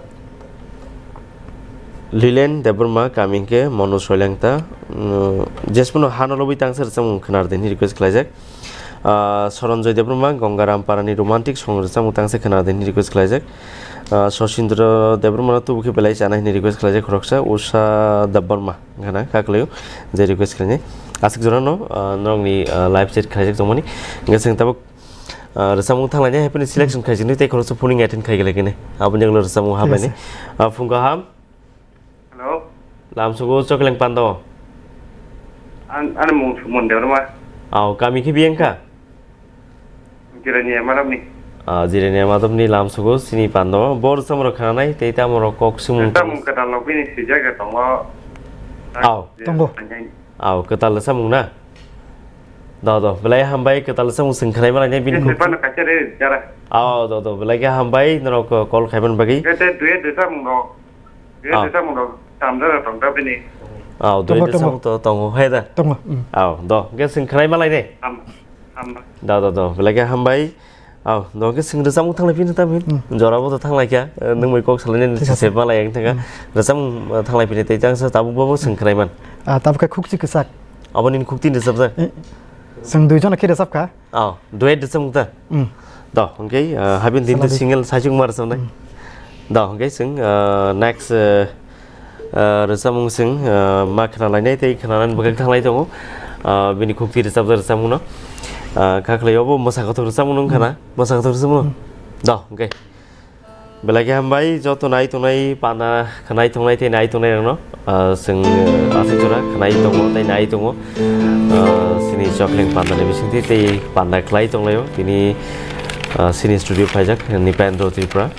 Lilen Debbarma, kami hwnkhe Monu Soilengta, mm, jesphano hano lobwi tangsa rwchapmung khwnardi hwnwi request khlaijak. Ah, Soronjoy Debbarma, Gangaram Parani romantic song rwchapmung tangsa khwnardi hwnwi request khlaijak. Ah, Sosindra Debbarmano tubu khe belai chanai hwnwi request khlaijak khoroksa, Usha Debbarma wngkhana kha kwlaio je request khlainai. Aswk jorano, ah, norokni, ah, live chat khlaijak tongmani. Hwnkhe chwng tabuk, ah, rwchapmung thanglainai, happy selection khaijak nai tei khoroksa phoning attend khai khlaikhe nai. Aboni ulo rwchapmung Thik habaini. Ase. Ah, phung kaham. Hello. Lamsogo Chokleng Pando. An, ani mung Sumon Debbarma. Aw, kami khe biyang kha? Jirani Amarabni. Ah, Jirani Amarabni lamsogo sini Pando. Bor samro khanai, tei tamoro kok sumung. Samung kwtal lobini sijak ya tongo. Aw. Tongo. Aw, kwtal samung na? Do, do, belai hambai, kwtal samung swng khanai malai ne bini Bini khuk. Pano kaisa re jara. Aw, do, do, belai khe hambai, norok call khaiman bagwi. Kete duet de samung no. Aw. Aw, doi Tongo, de tongo. Samung to tongo, hai da. Tongo, mm. Aw, do, hwnkhe swng khnai malai de. Ham-, hamba. Do, do, do, belai khe hambai. Aw, do, hwnkhe swng rwchapmung thanglai phino ta phin. Mm. Jora bo to thanglai kha, eh, nwng bai kok salai nani Thik ase. Se malai ang thangkha. Mm. Rwchapmung, eh, thanglai phini tei tangsa tabuk bo swng khnai man. Ah, tabuk khe khukchi kwchak. Abo nini khukti rwchapjak? Eh, chwng dui jona khe rwchap kha. Oh, duet rwchapmung ta? Mm. Do, hwnkhe, ah, habin din Saladi. Single saichung ma rwchapnai. Mm. Do, hwnkhe chwng, ah, next, ah, ah, rwchapmung chwng, ah, ma khna lainai tei khna nani bwkhak thanglai tongo. Ah, bini khukti rwchapjak rwchapmung no. Ah, kha khlai obo mwsa kothok rwchapmung no wngkha na? Mm. Mwsa kothok rwchapmung no? Mm. Do, hwnkhe. Belai khe hambai, joto nai tongnai, panda khnai tongnai tei nai tongnai rokno, ah, chwng, ah, aswk jora khnai tongo tei nai tongo. Ah, chini Chokleng pandani bisingtwi tei panda khlai tonglaio, tini, ah, chini studio phaijak, Nipendra Tripura.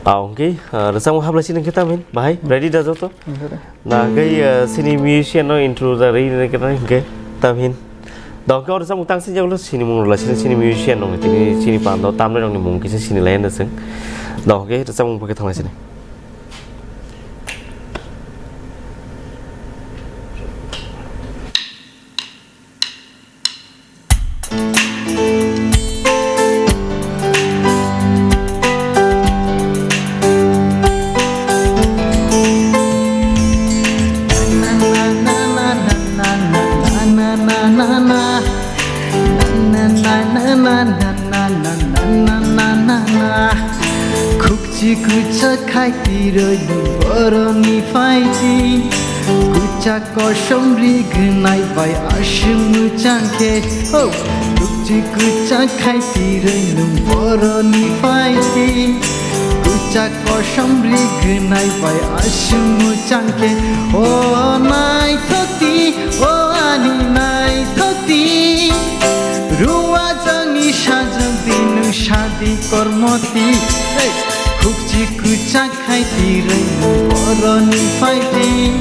Ah, hwnkhe, ah, rwchapmung hablai sini khe tamin, bahai, ready da joto? Ready. Na hwnkhe, ah, chini musician no intro da rwi rwi khe hwnkhe, tamin. Da hwnkhe oro samung tang sini jagolo chini mung rwla chini, chini musician rokni tini chini pando tamnai rokni mung kisa sini lai hwnwi chwng. Da hwnkhe samung bwkhe thangla sini. Khukchi kwchak khai tiroi boroni phaiti. Kwchak kosom ri gwnai bai aswk mwchang khe. Ho! Khukchi kwchak khai tiroi boroni phaiti. Kwchak kosom ri gwnai bai aswk mwchang khe. O naithok ti, o ani naithok ti. Ruwa jani sajwk di nwng sadi kormo ti. Hey! Khukchi kwchak khai tiroi boroni phaiti.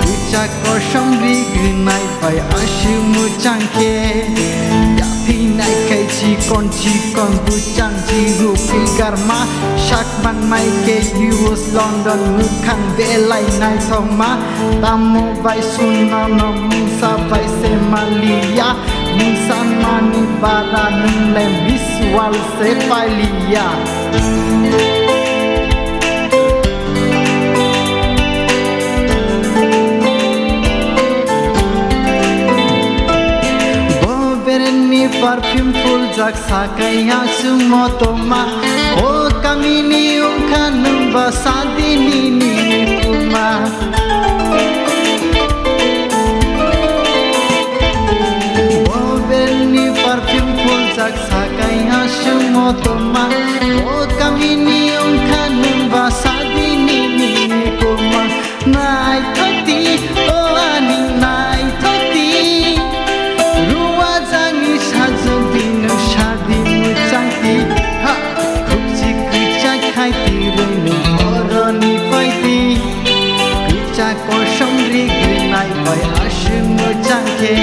Kwchak kosom ri gwnai bai aswk mwchang khe. Yaphi nai khai chikon chikon bwchang jiru pilgarma. Sak man mai khe U S London mwkhang belai naithokma. Tamo bai sunna no mungsa bai se maliya. Mungsa mani bara nwng le Miss World se pailiya. Bo bereni perfume phuljak sakai ha chwngmo tongma. O kamini wngkha nwng ba sadini nini kuma. Bo berni perfume phuljak sakai ha chwngmo tongma. O kamini wngkha nwng ba sadini nini kuma. Naithok ti, o ani naithok ti. Ruwa jani sajwk di nwng sadi mwchang ti. Ha! Khukchi kwchak khai tiroi nwng boroni phaiti. Kwchak kosom ri gwnai bai aswk mwchang khe.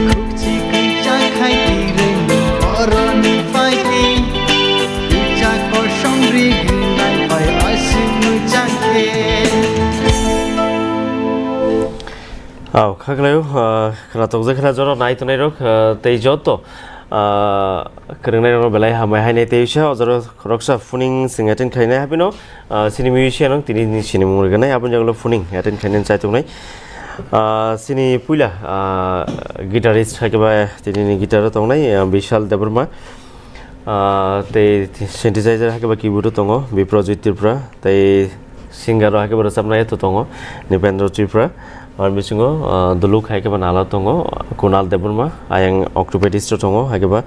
Khukchi kwchak khai tiroi nwng boroni phaiti. Kwchak kosom ri gwnai bai aswk mwchang khe. Aw, khaklaio, ah, khwnathokjak khna jora nai tongnai rok, ah, tei joto, Ah, kwrwngnairokno belai hambai hainai tei se ojoro khoroksa phuning chwng attend khainai habino, ah, sini musician rok tini ni sinimung rwgwnai aboni jagolo phuning attend khainani chai tongnai. Ah, sini puila, ah, guitarist hai khe ba tini ni guitar o tongnai, ah, Bishal Debbarma. Ah, tei synthesizer hai khe ba keyboard o tongo Biprojit Tripura. Tei singer rok hai khe bo rwchapnai to tongo, Nipendra Tripura, aro bisingo, ah, Duluk hai khe bo nala tongo, Kunal Debbarma, ayang octopedist rok tongo, hai khe bo,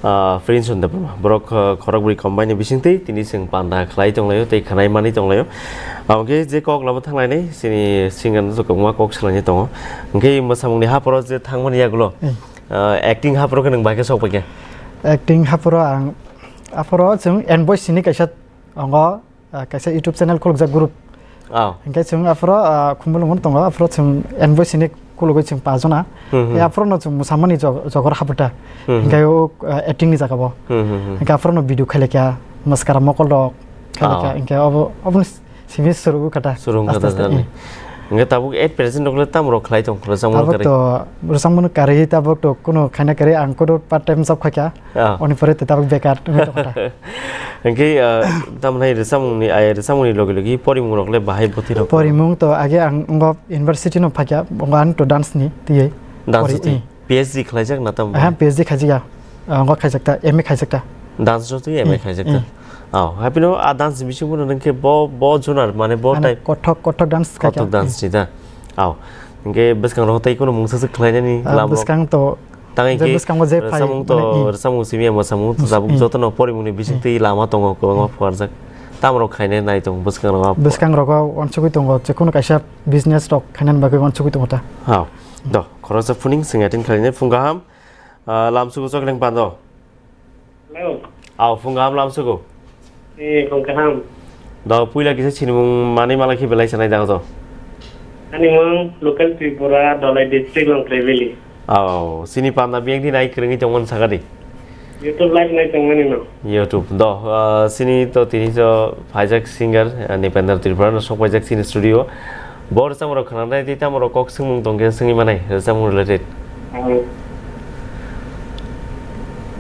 ah, Prince Debbarma. Borok, ah, khorokbrwi combine ni bisingtwi tini chwng panda khlai tonglaio tei khwnai mani tonglaio. Abo khe je kok labo thanglainai, chini singer no kwbangma kok swlainai tongo. Hwnkhe mwsamungni haporo je thangmani yagulo, Hmm. ah, acting haporo khe nwng bai khe sok pai khe? Acting haporo ang, aphoro chwng Envoy sini kaisa tongo, ah, kaisa YouTube channel khulukjak group. Oh. Hinkhe chwng aphoro, ah, Khumulwng tongo, aphoro chwng Envoy sini khulugwi chwng pajona. Hmm, hmm. Tei aphorono chwng mwsamani jog-, jogor hapta. Hmm, hmm. Hinkhe o, ah, acting ni jaga bo. Hmm, hmm, hmm. Hinkhe aphorono video khailekha, maskara mokol rok khailekha, Oh. hinkhe obo, obo simi surugo kata. Surung Aste kata aste, jani. eh. Hinkhe tabuk at present rok le tamo rok khlai tong, rwchapmung Tabuk kare? To rwchapmung kare, tabuk to kuno khaina kare, ang kuno part time job khaikha. Ah. Oni pore to tabuk bekar wngwi tongkha ta. Hwnkhe, ah, tamni rwchapmungni, ai, rwchapmungni logi logi porimung rok le bahai bwtwi rok? Porimung to age ang wngkha university no phaikha, wngkha ang to dance ni twiwi. Dance Pori-, twi? eh. P H D khlaijak na tamo Aha, bahai? P H D khaijak ya. Ah, wngkha khaijak ta, M A khaijak ta. Dance no twi M A Eh, khaijak ta? eh. Oh, happy no, a dance ni bising bono nang khe bo, bo junar, mane bo Mane type? Kothok, kothok dance khaikha. Kothok dance Eh. ni da? Oh, hwnkhe bwskang rok tei kuno mungsa se khlainani Ah, lam rok? Bwskang to Tang Je hwnkhe bwskango je phai, rwchapmung to, mane, i. Rwchapmung simi ya mwsamung to Mus-, tabuk i. Jotono porimungni bisingtwi I. lama tongo, kwbangma I. phuarjak. Tamrok khainai nai tongo bwskangrogo. Bwskangrogo uansugwi tongo, jekhunu kaisa business rok khainani bagwi uansugwi tongo ta. Ha. Do, khoroksa phuning swng attend khlainai phung kaham. Ah, lamsugo chokleng pando. Hello. Aw, phung kaham lamsugo. Eh, phung kaham. Do, puila kisa sinimung manwi mala khe belai sanai da to. Ani mung local Tripura, Dhalai district, Longtrai Valley. Aw, sini panda biyang di nai kwrwngwi tongmani sakadi. YouTube live nai tongmani no. YouTube. Do, ah, sini to tini to phaijak singer, ah, Nipendra Tripura no sok paijak sini studio. Bo rwchapmung rok khwnanai tei tamo rok kok swngmung tongkhe swngwi manai rwchapmung related. Ang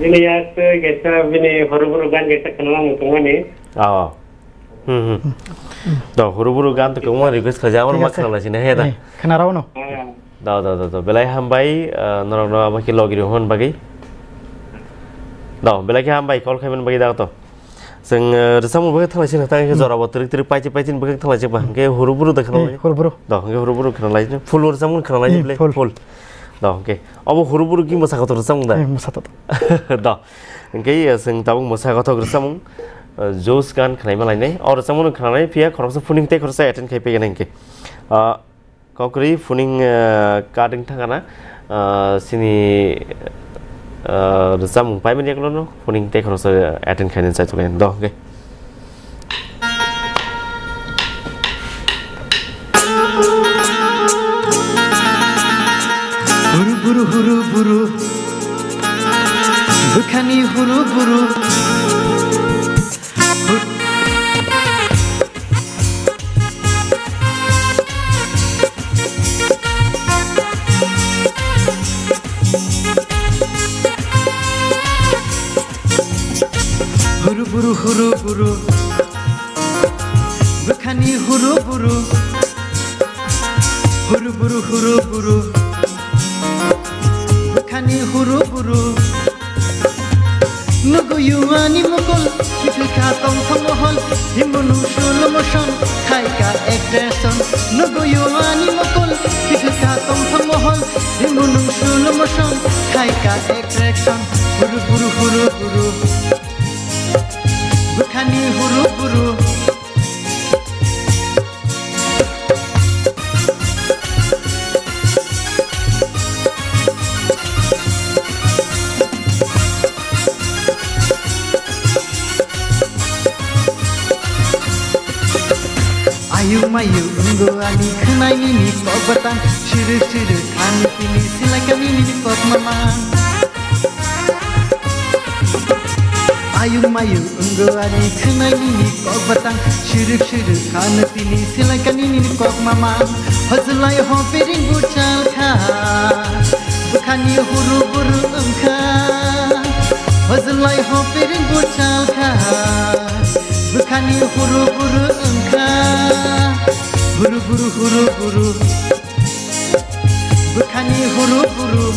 bini yak tei kaisa bini horo boro gan kaisa khwnanamung tongmani. Aw. Hmm, hmm. Do, huru buru gan to kwbangma request khaijak, abo ma Thik ase. Khwna lai sini, he da? Eh, khwna rw no? Ah. Do, do, do, do. Belai hambai, ah, norok no abo khe logi rw hwn bagwi. Do, belai khe hambai call khaimani bagwi da to. Chwng, eh, rwchapmung bagwi thang lai sini, tang khe Hmm. jora bo twrwk twrwk paiti paiti ni bagwi thang lai sini ba. Hmm. Hwnkhe huru buru da khwna Eh, lai. Huru buru. Do, hwnkhe huru buru khwna lai sini. Full rwchapmung khwna lai Eh, ni belai. Full. Full. Do, hwnkhe obo huru buru gimbo saka to rwchapmung da? Eh, mwsa to. Do. Hwnkhe, eh, chwng tabuk mwsa gothok rwchapmung, eh, Josh gan khwnaima lainai. O rwchapmung khwnanai phiya khoroksa phuning tei khoroksa attend khai phaiya hwnkhe. Ah, kokri phuning, eh, cutting thangana, ah, sini, eh, rwchapmung paimani yakulono phuning tei khoroksa attend khainani chai tonglaina. Do, hwnkhe. Huru buru, huru buru, bwkhani huru buru. Huru buru, huru buru, bwkhani huru buru, huru buru, huru buru, bwkhani huru buru. Nuguyu ani mokol, kiphilkha tongthok mohol, himunu slow motion, khaika expression. Nuguyu ani mokol, kiphilkha tongthok mohol, himunu slow motion, khaika attraction. Huru buru, huru buru, bwkhani huru buru. Ayuk mayuk wnggo ani khwnai nini kok batang, sirwk sirwk kha nini silai kha nini kok mamang. Ayuk mayuk wnggo ani khwnai nini kok batang, sirwk sirwk kha nini silai kha nini kok mamang. Hojlai ho piring buchal kha, bwkhani huru buru wngkha. Khani huru buru.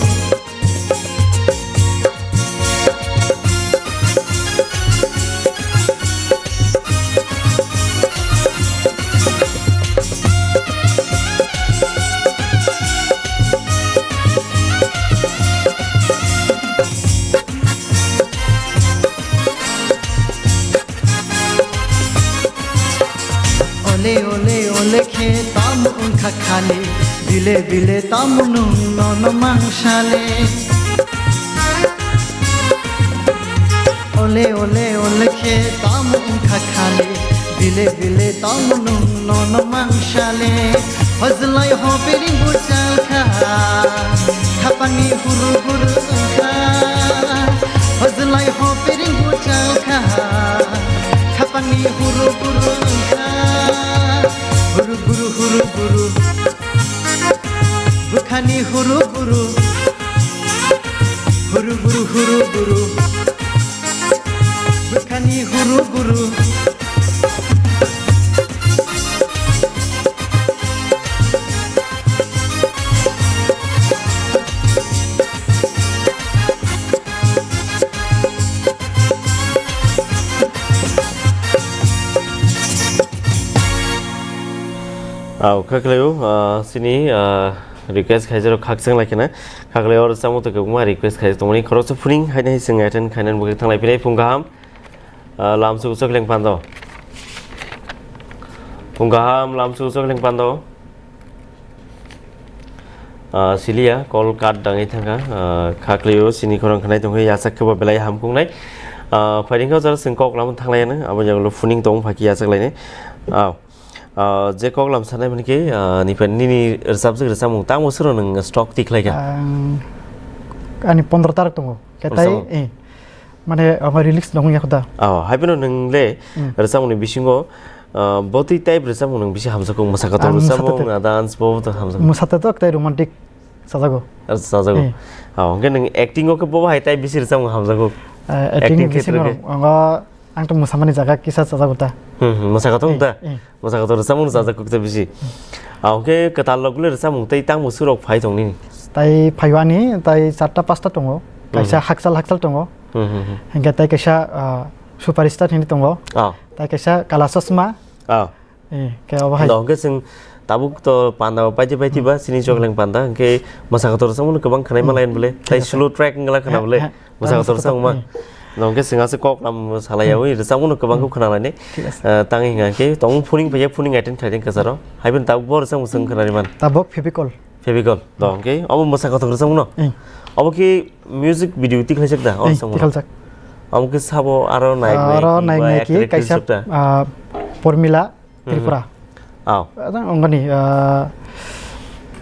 Ole ole ole khe tamo wngkha khani, bile bile tamo nwng nono mangsale. Ole ole ole khe tamo wngkha khani, bile bile tamo nwng nono mangsale. Hojlai ho biring buchalkha, khapangni huru buru wngkha. Hojlai ho biring buchalkha, khapangni huru buru wngkha. Huru buru huru buru, bwkhani huru buru. Huru buru huru buru, bwkhani huru buru. Au, khaklaiyo, ah, sini, ah, request khaijak khakchang lai kheno. Khaklaiyo oro chamung twi kwbangma request khaijak tongmani. Khoroksa phuning haino hai chwng attend khainani bagwi thanglai phinai phung kaham. Ah, lamsuk chokling pando. Phung kaham, lamsuk chokling pando. Ah, siliya, call cut dangwi thangkha. Ah, khaklaiyo sini khorang khanai tongkhe yachak khebo belai hamkuknai. Ah, phaidingkha jora chwng kok lamwi thanglaiya nang, abo jagolo phuning tong phaki yachak lainai. Ah, Ah, je kok lam sanai hwn khe, ah, nini rwchapjak rwchapmung tamo swrwng nwng stock tikhlaikha? Ang, ani pondro tarik tongo. Khe tai, rwchapmung? Eh, mane, ama release nong ya khuda. Oh, hai phano nwng le Hmm. rwchapmungni bisingo, ah, botwi type rwchapmung nwng bisi hamjakgo, mwsakha to Ang rwchapmung, mwsate te- ah, dance bo to hamjakgo. Mwsate to tai romantic sajago. Ah, sajago. Eh. Oh, hwnkhe nwng acting o khe bo hai type bisi rwchapmung hamjakgo? Ah, acting Acting bisi khetre khe? Ang, ang to mwsamani jaga kisa sajago ta. Hmm, hmm, mwsakha to Eh, ta? eh. Mwsakha to rwchapmung rwchapjak kuk ta bisi. Ah, hwnkhe kwtal rok le rwchapmung tei tangbo swrwk phai tong nini? Tai phaio ani, tai charta pasta tongo. Kaisa Mhm. Hakchal Hakchal tongo. Mhm, mhm. Hwnkhe tai kaisa, ah, Superstar hwnwi tongo. Ah. Tai kaisa Kala Chasma. Ah. Eh, khe obo hai. No, hwnkhe chwng tabuk to panda o paiti paiti ba, Hmm. chini chokleng panda, hwnkhe mwsakha to rwchapmung kwbang khwnai Hmm. malai bole. Tai Thik ase. Slow track wngla khwna Eh, bole. eh. Mwsakha to rwchapmung ma. Hmm. No, hwnkhe chwng aswk kok lam salai Hmm. yawi rwchapmung no kwbang khe Hmm. khwnalainai. Thik ase. Ah, tangwi hwnkha khe tong phuning phaiya phuning attend khaidi kwcharo. Hai phano tabuk bo rwchapmung chwng khwnari man. Tabuk Fevicol. Fevicol. No, hwnkhe obo mwsakha to rwchapmung no? Eh. Obo khe music video tikhlaijak da? Oh, Eh, chwng tikhaljak. Obo khe sabo aro nai nai Aro ki nai ba nai ki actor actress kaisa, rok da? Ah, Pormila Hmm. Tripura. Aw. Ajang ongani, ah,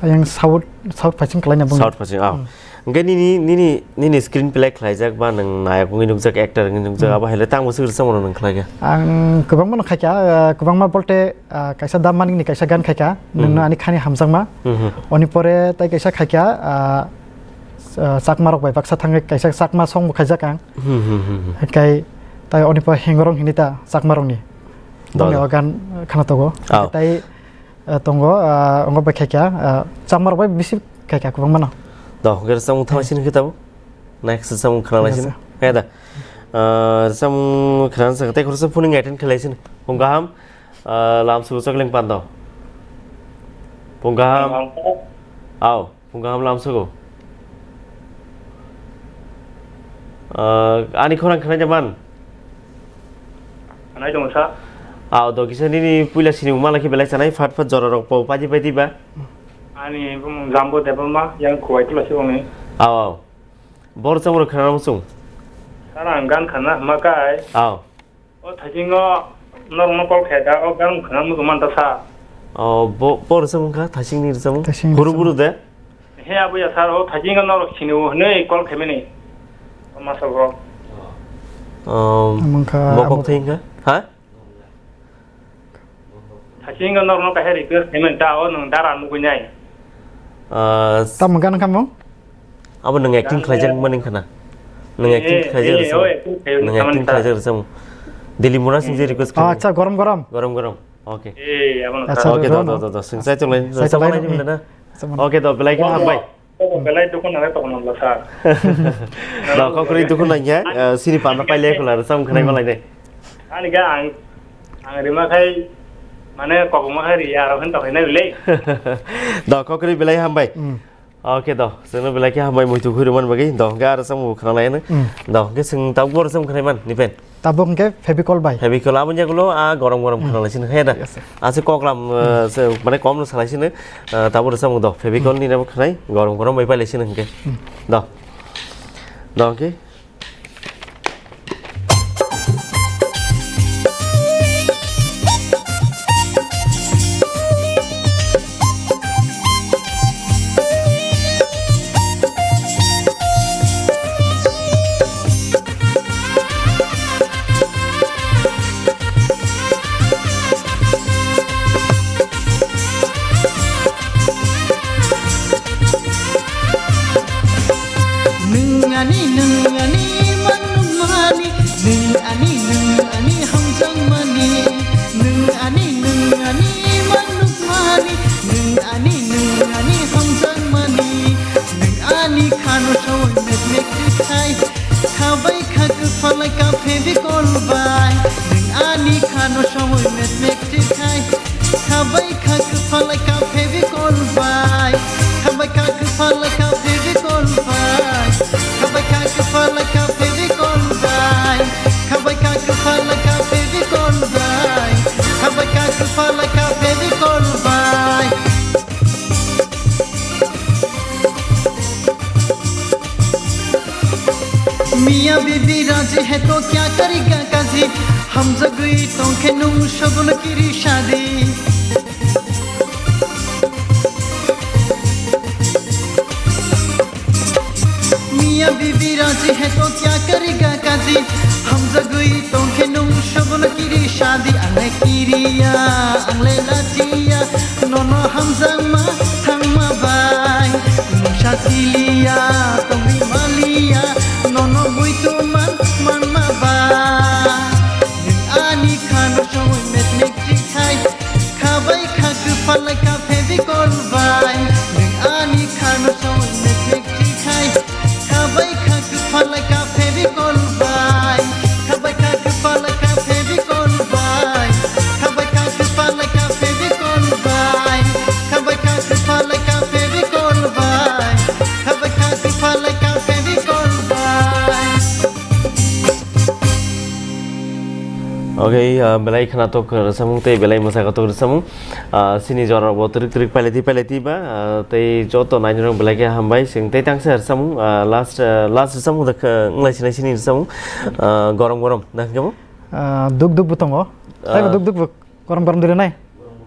yang South, South phaiching kalaina bung. South phaiching, aw. Hmm. Hwnkhe nini, nini, nini screen play khlaijak ba nwng nayok wngwi nukjak, actor wngwi nukjak, Hmm. abo hai le tangbo swk rwchapmung nwng khlaikha? Ang kwbangma no khaikha, ah, kwbangma bolte, ah, kaisa Da Manik ni kaisa gan khaikha, Hmm. Nwngno Ani Khani Hamjakma. Hmm, hmm. Oni pore tai kaisa khaikha, ah, ah, Chakma rok bai baksa thangwi kaisa Chakma song bo khaijak ang. Hmm, hmm, hmm, hmm. Hwnkhe tai oni pore Hengorong hini ta Chakma rokni. Da, Boni da. O gan khana tongo. Aw. Tai, eh, tongo, ah, ongo bai khaikha, ah, Chakma rok bai bisi khaikha kwbangma no. Da, hwnkhe rwchapmung thanglai sini khe tabuk. Next rwchapmung khwna lai sini. Yes, sir. Khe da. Ah, rwchapmung khwna sa tei khoroksa phuning attend khlai sini. Phung kaham, ah, lamsuk chokleng pando. Phung kaham. Phung kaham. Aw. Phung kaham lamsugo. Ah, ani khorang khwnai de man? Khwnai tongo sa. Aw, do kisa nini puila sini mala khe belai chanai phat phat jora rok pau paidi paidi ba? Ani bumung Jambo Debbarma, yang Khowai Tulasi Bongni. Aw, aw. Bor chamro khwnai muchung? Sir, ang gan khana hwma kai. Aw. O thaisingo norokno call khe da, o gan khwna muchung man ta sa. O, bo, bo rwchapmung kha, thaisingni rwchapmung? Thaisingni Huru rwchapmung. Buru de? He, abo ya sir, o thaisingo norok sini o hwnwi call khaimani. O masa bo. O, Amang kha, bo kok abo thai wngkha? Ha? Thaisingo norokno kaisa request khaimani ta, o nwng dara nugwi nai. Ah, Tamo gan khamung? Abo nwng acting khlaijak mani khana. Nwng acting Eh, khlaijak eh, rwchapmung. Oh, acting khlaijak Nwng acting rwchapmung. Khlaijak rwchapmung. Delhi Mona Singh je request Oh, khlaimani. Acha, gorom, gorom. Gorom, gorom. Okay. Eh, abo no Acha, sir. Okay, do, gorom. Do, do, do. Sing sai chonglai. Sai chonglai. Rwchapmung ni mle na? Oke, to belai khe hambai. Obo belai dukhu nang tong nang sir. No, kokri dukhu nang ya, eh, sini panda paile khula sam khnai malai ne. Ani ga ang, ang rima khai, mane kobongma khai ri ya, aro khen to khai nai le. Do kokri belai hambai. Hmm. Oke do, seno belai khe hambai muitu khuri man bagi. Do ga aro sam khna lai ne. Hmm. Do ke sing tab gor sam khnai man ni pen. Tabuk hwnkhe Fevicol bai. Fevicol aboni yagulo a gorom gorom khwrang lai sini, he da? Yes, sir. Ase koklam, eh, se, mane kom no salai sini, eh, tabuk rwchapmung do. Fevicol ni nabo khwnai, gorom gorom bai pailai sini hwnkhe. Hmm. Do. Do hwnkhe. Nwng ani, nwng ani manukmani, nwng ani, nwng ani hamjakmani, nwng ani, nwng ani manukmani, nwng ani, nwng ani hamjakmani, nwng ani khano sawi mek mek khai, khabai kha kwphalai ka Fevicol bai, nwng ani khano sawi mek mek khai. Khabai kha kwphalai ka Fevicol bai. Khabai kha kwphalai ka Fevicol bai. Khabai kha kwphalai ka Fevicol bai. Khabai kha kwphalai ka Fevicol bai. Khabai kha kwphalai ka Fevicol bai. Miya bibi raji hai to kya karega kaji, hamjagwi tongkhe nung sabun kiri shadi. Miya bibi raji hai to kya karega kaji, hamjagwi tongkhe nung sabun kiri shadi. Ang le kiriya, ang le lachiya, nono hamjakma thangma bai. Mungsa siliya, tongwi maliya, nono muitu man, manma bai. Nwng ani khano songwi mek mek chikhai, khabai kha kwphalai ka Fevicol bai. Nwng ani khano songwi mek mek chikhai, khabai kha kwphalai ka Fevicol bai. Khabai kha kwphalai ka Fevicol bai. Khabai kha kwphalai ka Fevicol bai. Khabai kha kwphalai ka Fevicol bai. Khabai kha kwphalai ka Fevicol bai. Okay, ah, belai khwnathok rwchapmung tei belai mwchakathok rwchapmung. Ah, sini jorao bo twrwk twrwk pailai di, pailai di ba, ah, tei joto nainirok belai khe hambai. Chwng tei tangsa rwchapmung, ah, last, ah, last rwchapmung da khe, ah, wnglai sinai sini rwchapmung, ah, gorom gorom, da khe bo? Ah, duk duk bo tongo. Tei bo ah, duk duk bo gorom gorom diri nai.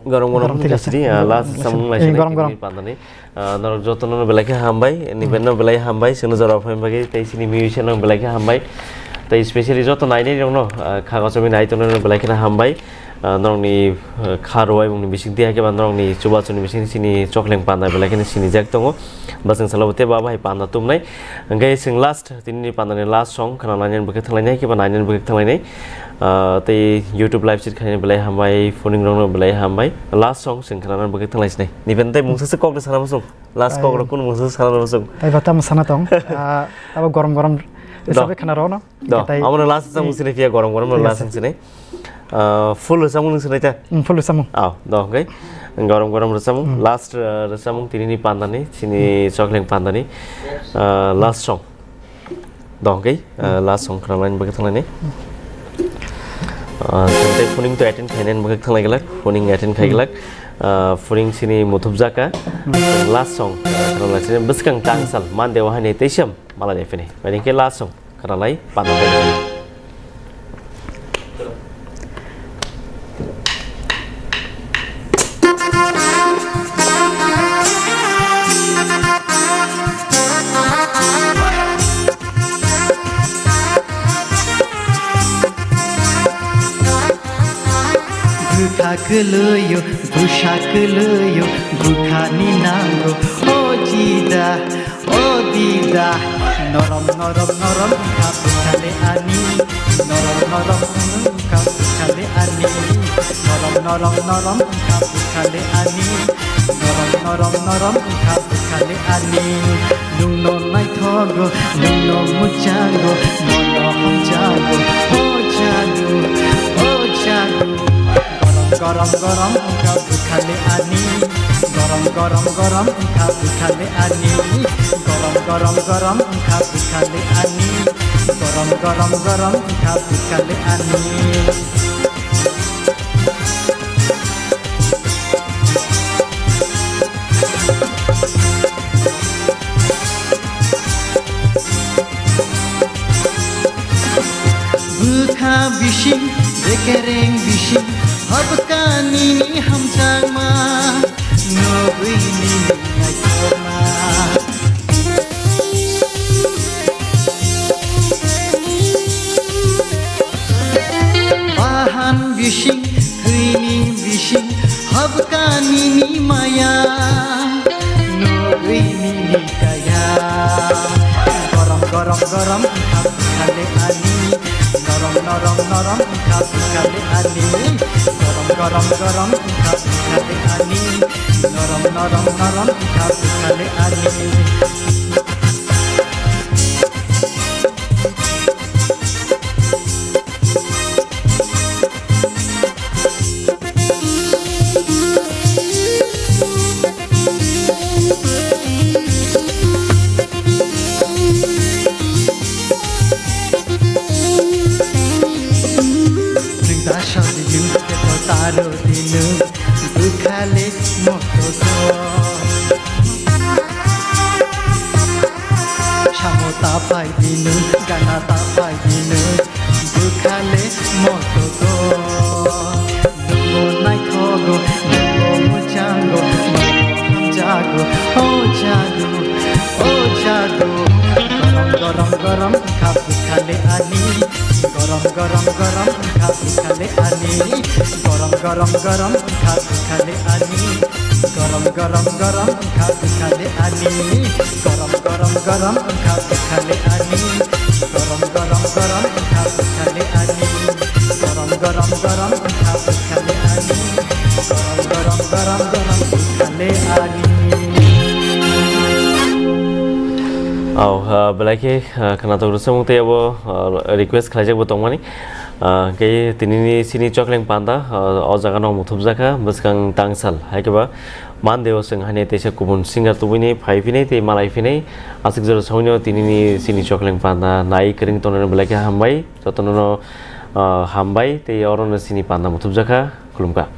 Gorom gorom gorom thik thik ase. Sini, ah, last rwchapmung wnglai eh, sinai gorom gorom. Pandani. Ah, norok jotono no belai khe hambai, ni hmm, ben no belai hambai, chwngno jora phai bagwi, tei chini musician no belai khe hambai, tei specially joto nainai rokno, ah, kha kochomwi nai tongnai no belai kheno hambai. Ah, norokni, ah, kha rwai mungni bising tei hakhe ba norokni chubachu ni bising chini chokleng panda belai kheno sinijak tongo. Bwswng salo bo tei ba bahai panda tumnai. Hwnkhe chwng last, tini ni panda ni last song khwna nainani bwkhak thanglainai, khe ba nainani bwkhak thanglainai. Ah, tei YouTube live chat khainai belai hambai, phoning rokno belai hambai. Last song chwng khwna nani bwkhak thanglai sinai. Ni ben tei mungsa se kok de sana musung. Last kok rok kunu mungsa sana musung. Tai bata mo sana tong. Ah, abo gorom gorom. Do. Hisabe khwna rokno. Do. Tei amo last samung sini pia gorom gorom last sini. Ah, full samung sini ta. Hmm, full samung. Ah, do, okay. Gorom gorom samung. Hmm. Last, ah, samung tini ni panda ni, sini chokleng panda ni. Ah, last song. Dong khe, ah, last song khwna line bagwi thanglaini. Ah, tei phoning to attend khainani bagwi thanglai glak, phoning attend khai glak. Ah, phoning sini muthubjaka. Last song, ah, khwna line sini bwskang tangsal, man dewa haini teisam, malai phini. Bai khe last song khwna lai panda. Bwkha kwlwio, bwsa kwlwio, bwkhani nango, o jida. O dida, norom norom norom wngkha bwkhale ani, norom norom wngkha bwkhale ani, norom Norom norom wngkha bwkhale ani, norom norom norom wngkha bwkhale ani. Nwngno naithogo, nwngno mwchango, nono hamjago, o jadu, o jadu. Gorom gorom gorom wngkha bwkhale ani, gorom gorom gorom wngkha bwkhale ani, gorom gorom gorom wngkha bwkhale ani, gorom gorom gorom wngkha bwkhale ani. Bwkha bising, bekereng bising, habkha nini hamjakma, nugwi nini naithokma. Bahan bising, thwini bising, habkha nini maya, nugwi nini kaya. Gorom gorom gorom wngkha bwkhale ani, norom norom norom wngkha bwkhale ani. Gorom gorom gorom wngkha bwkhale ani, norom norom norom wngkha bwkhale ani. Nwng da sadi nwng, keto taro di nwng, bwkhale moto do. Samo ta phai di nwng, gana ta phai di nwng, bwkhale moto do. Nwngno naithogo, nwngno mwchango, nwngno hamjago, o jadu, o jadu. Gorom gorom gorom wngkha bwkhale ani, gorom gorom gorom wngkha bwkhale ani, gorom gorom gorom wngkha bwkhale ani. Gorom gorom gorom wngkha bwkhale ani. Gorom gorom gorom wngkha bwkhale ani. Gorom gorom gorom wngkha bwkhale ani. Gorom gorom gorom wngkha bwkhale ani. Gorom gorom gorom gorom bwkhale ani. Au, ah, belai khe, ah, khwnathok rwchapmung tei abo, ah, request khlaijak bo tongmani. Ah, khe tinini chini chokleng panda, ah, o jaga no muthubjakha bwskang tangsal. Hai khe ba Monday o chwng haino teisa kubun singer tubui ni phai phinai tei malai phinai. Aswk jora songwi no tinini chini chokleng panda nai kwrwng tongnai belai khe hambai. Jotono no, ah, hambai tei oro no chini panda muthubjakha. Khulumkha.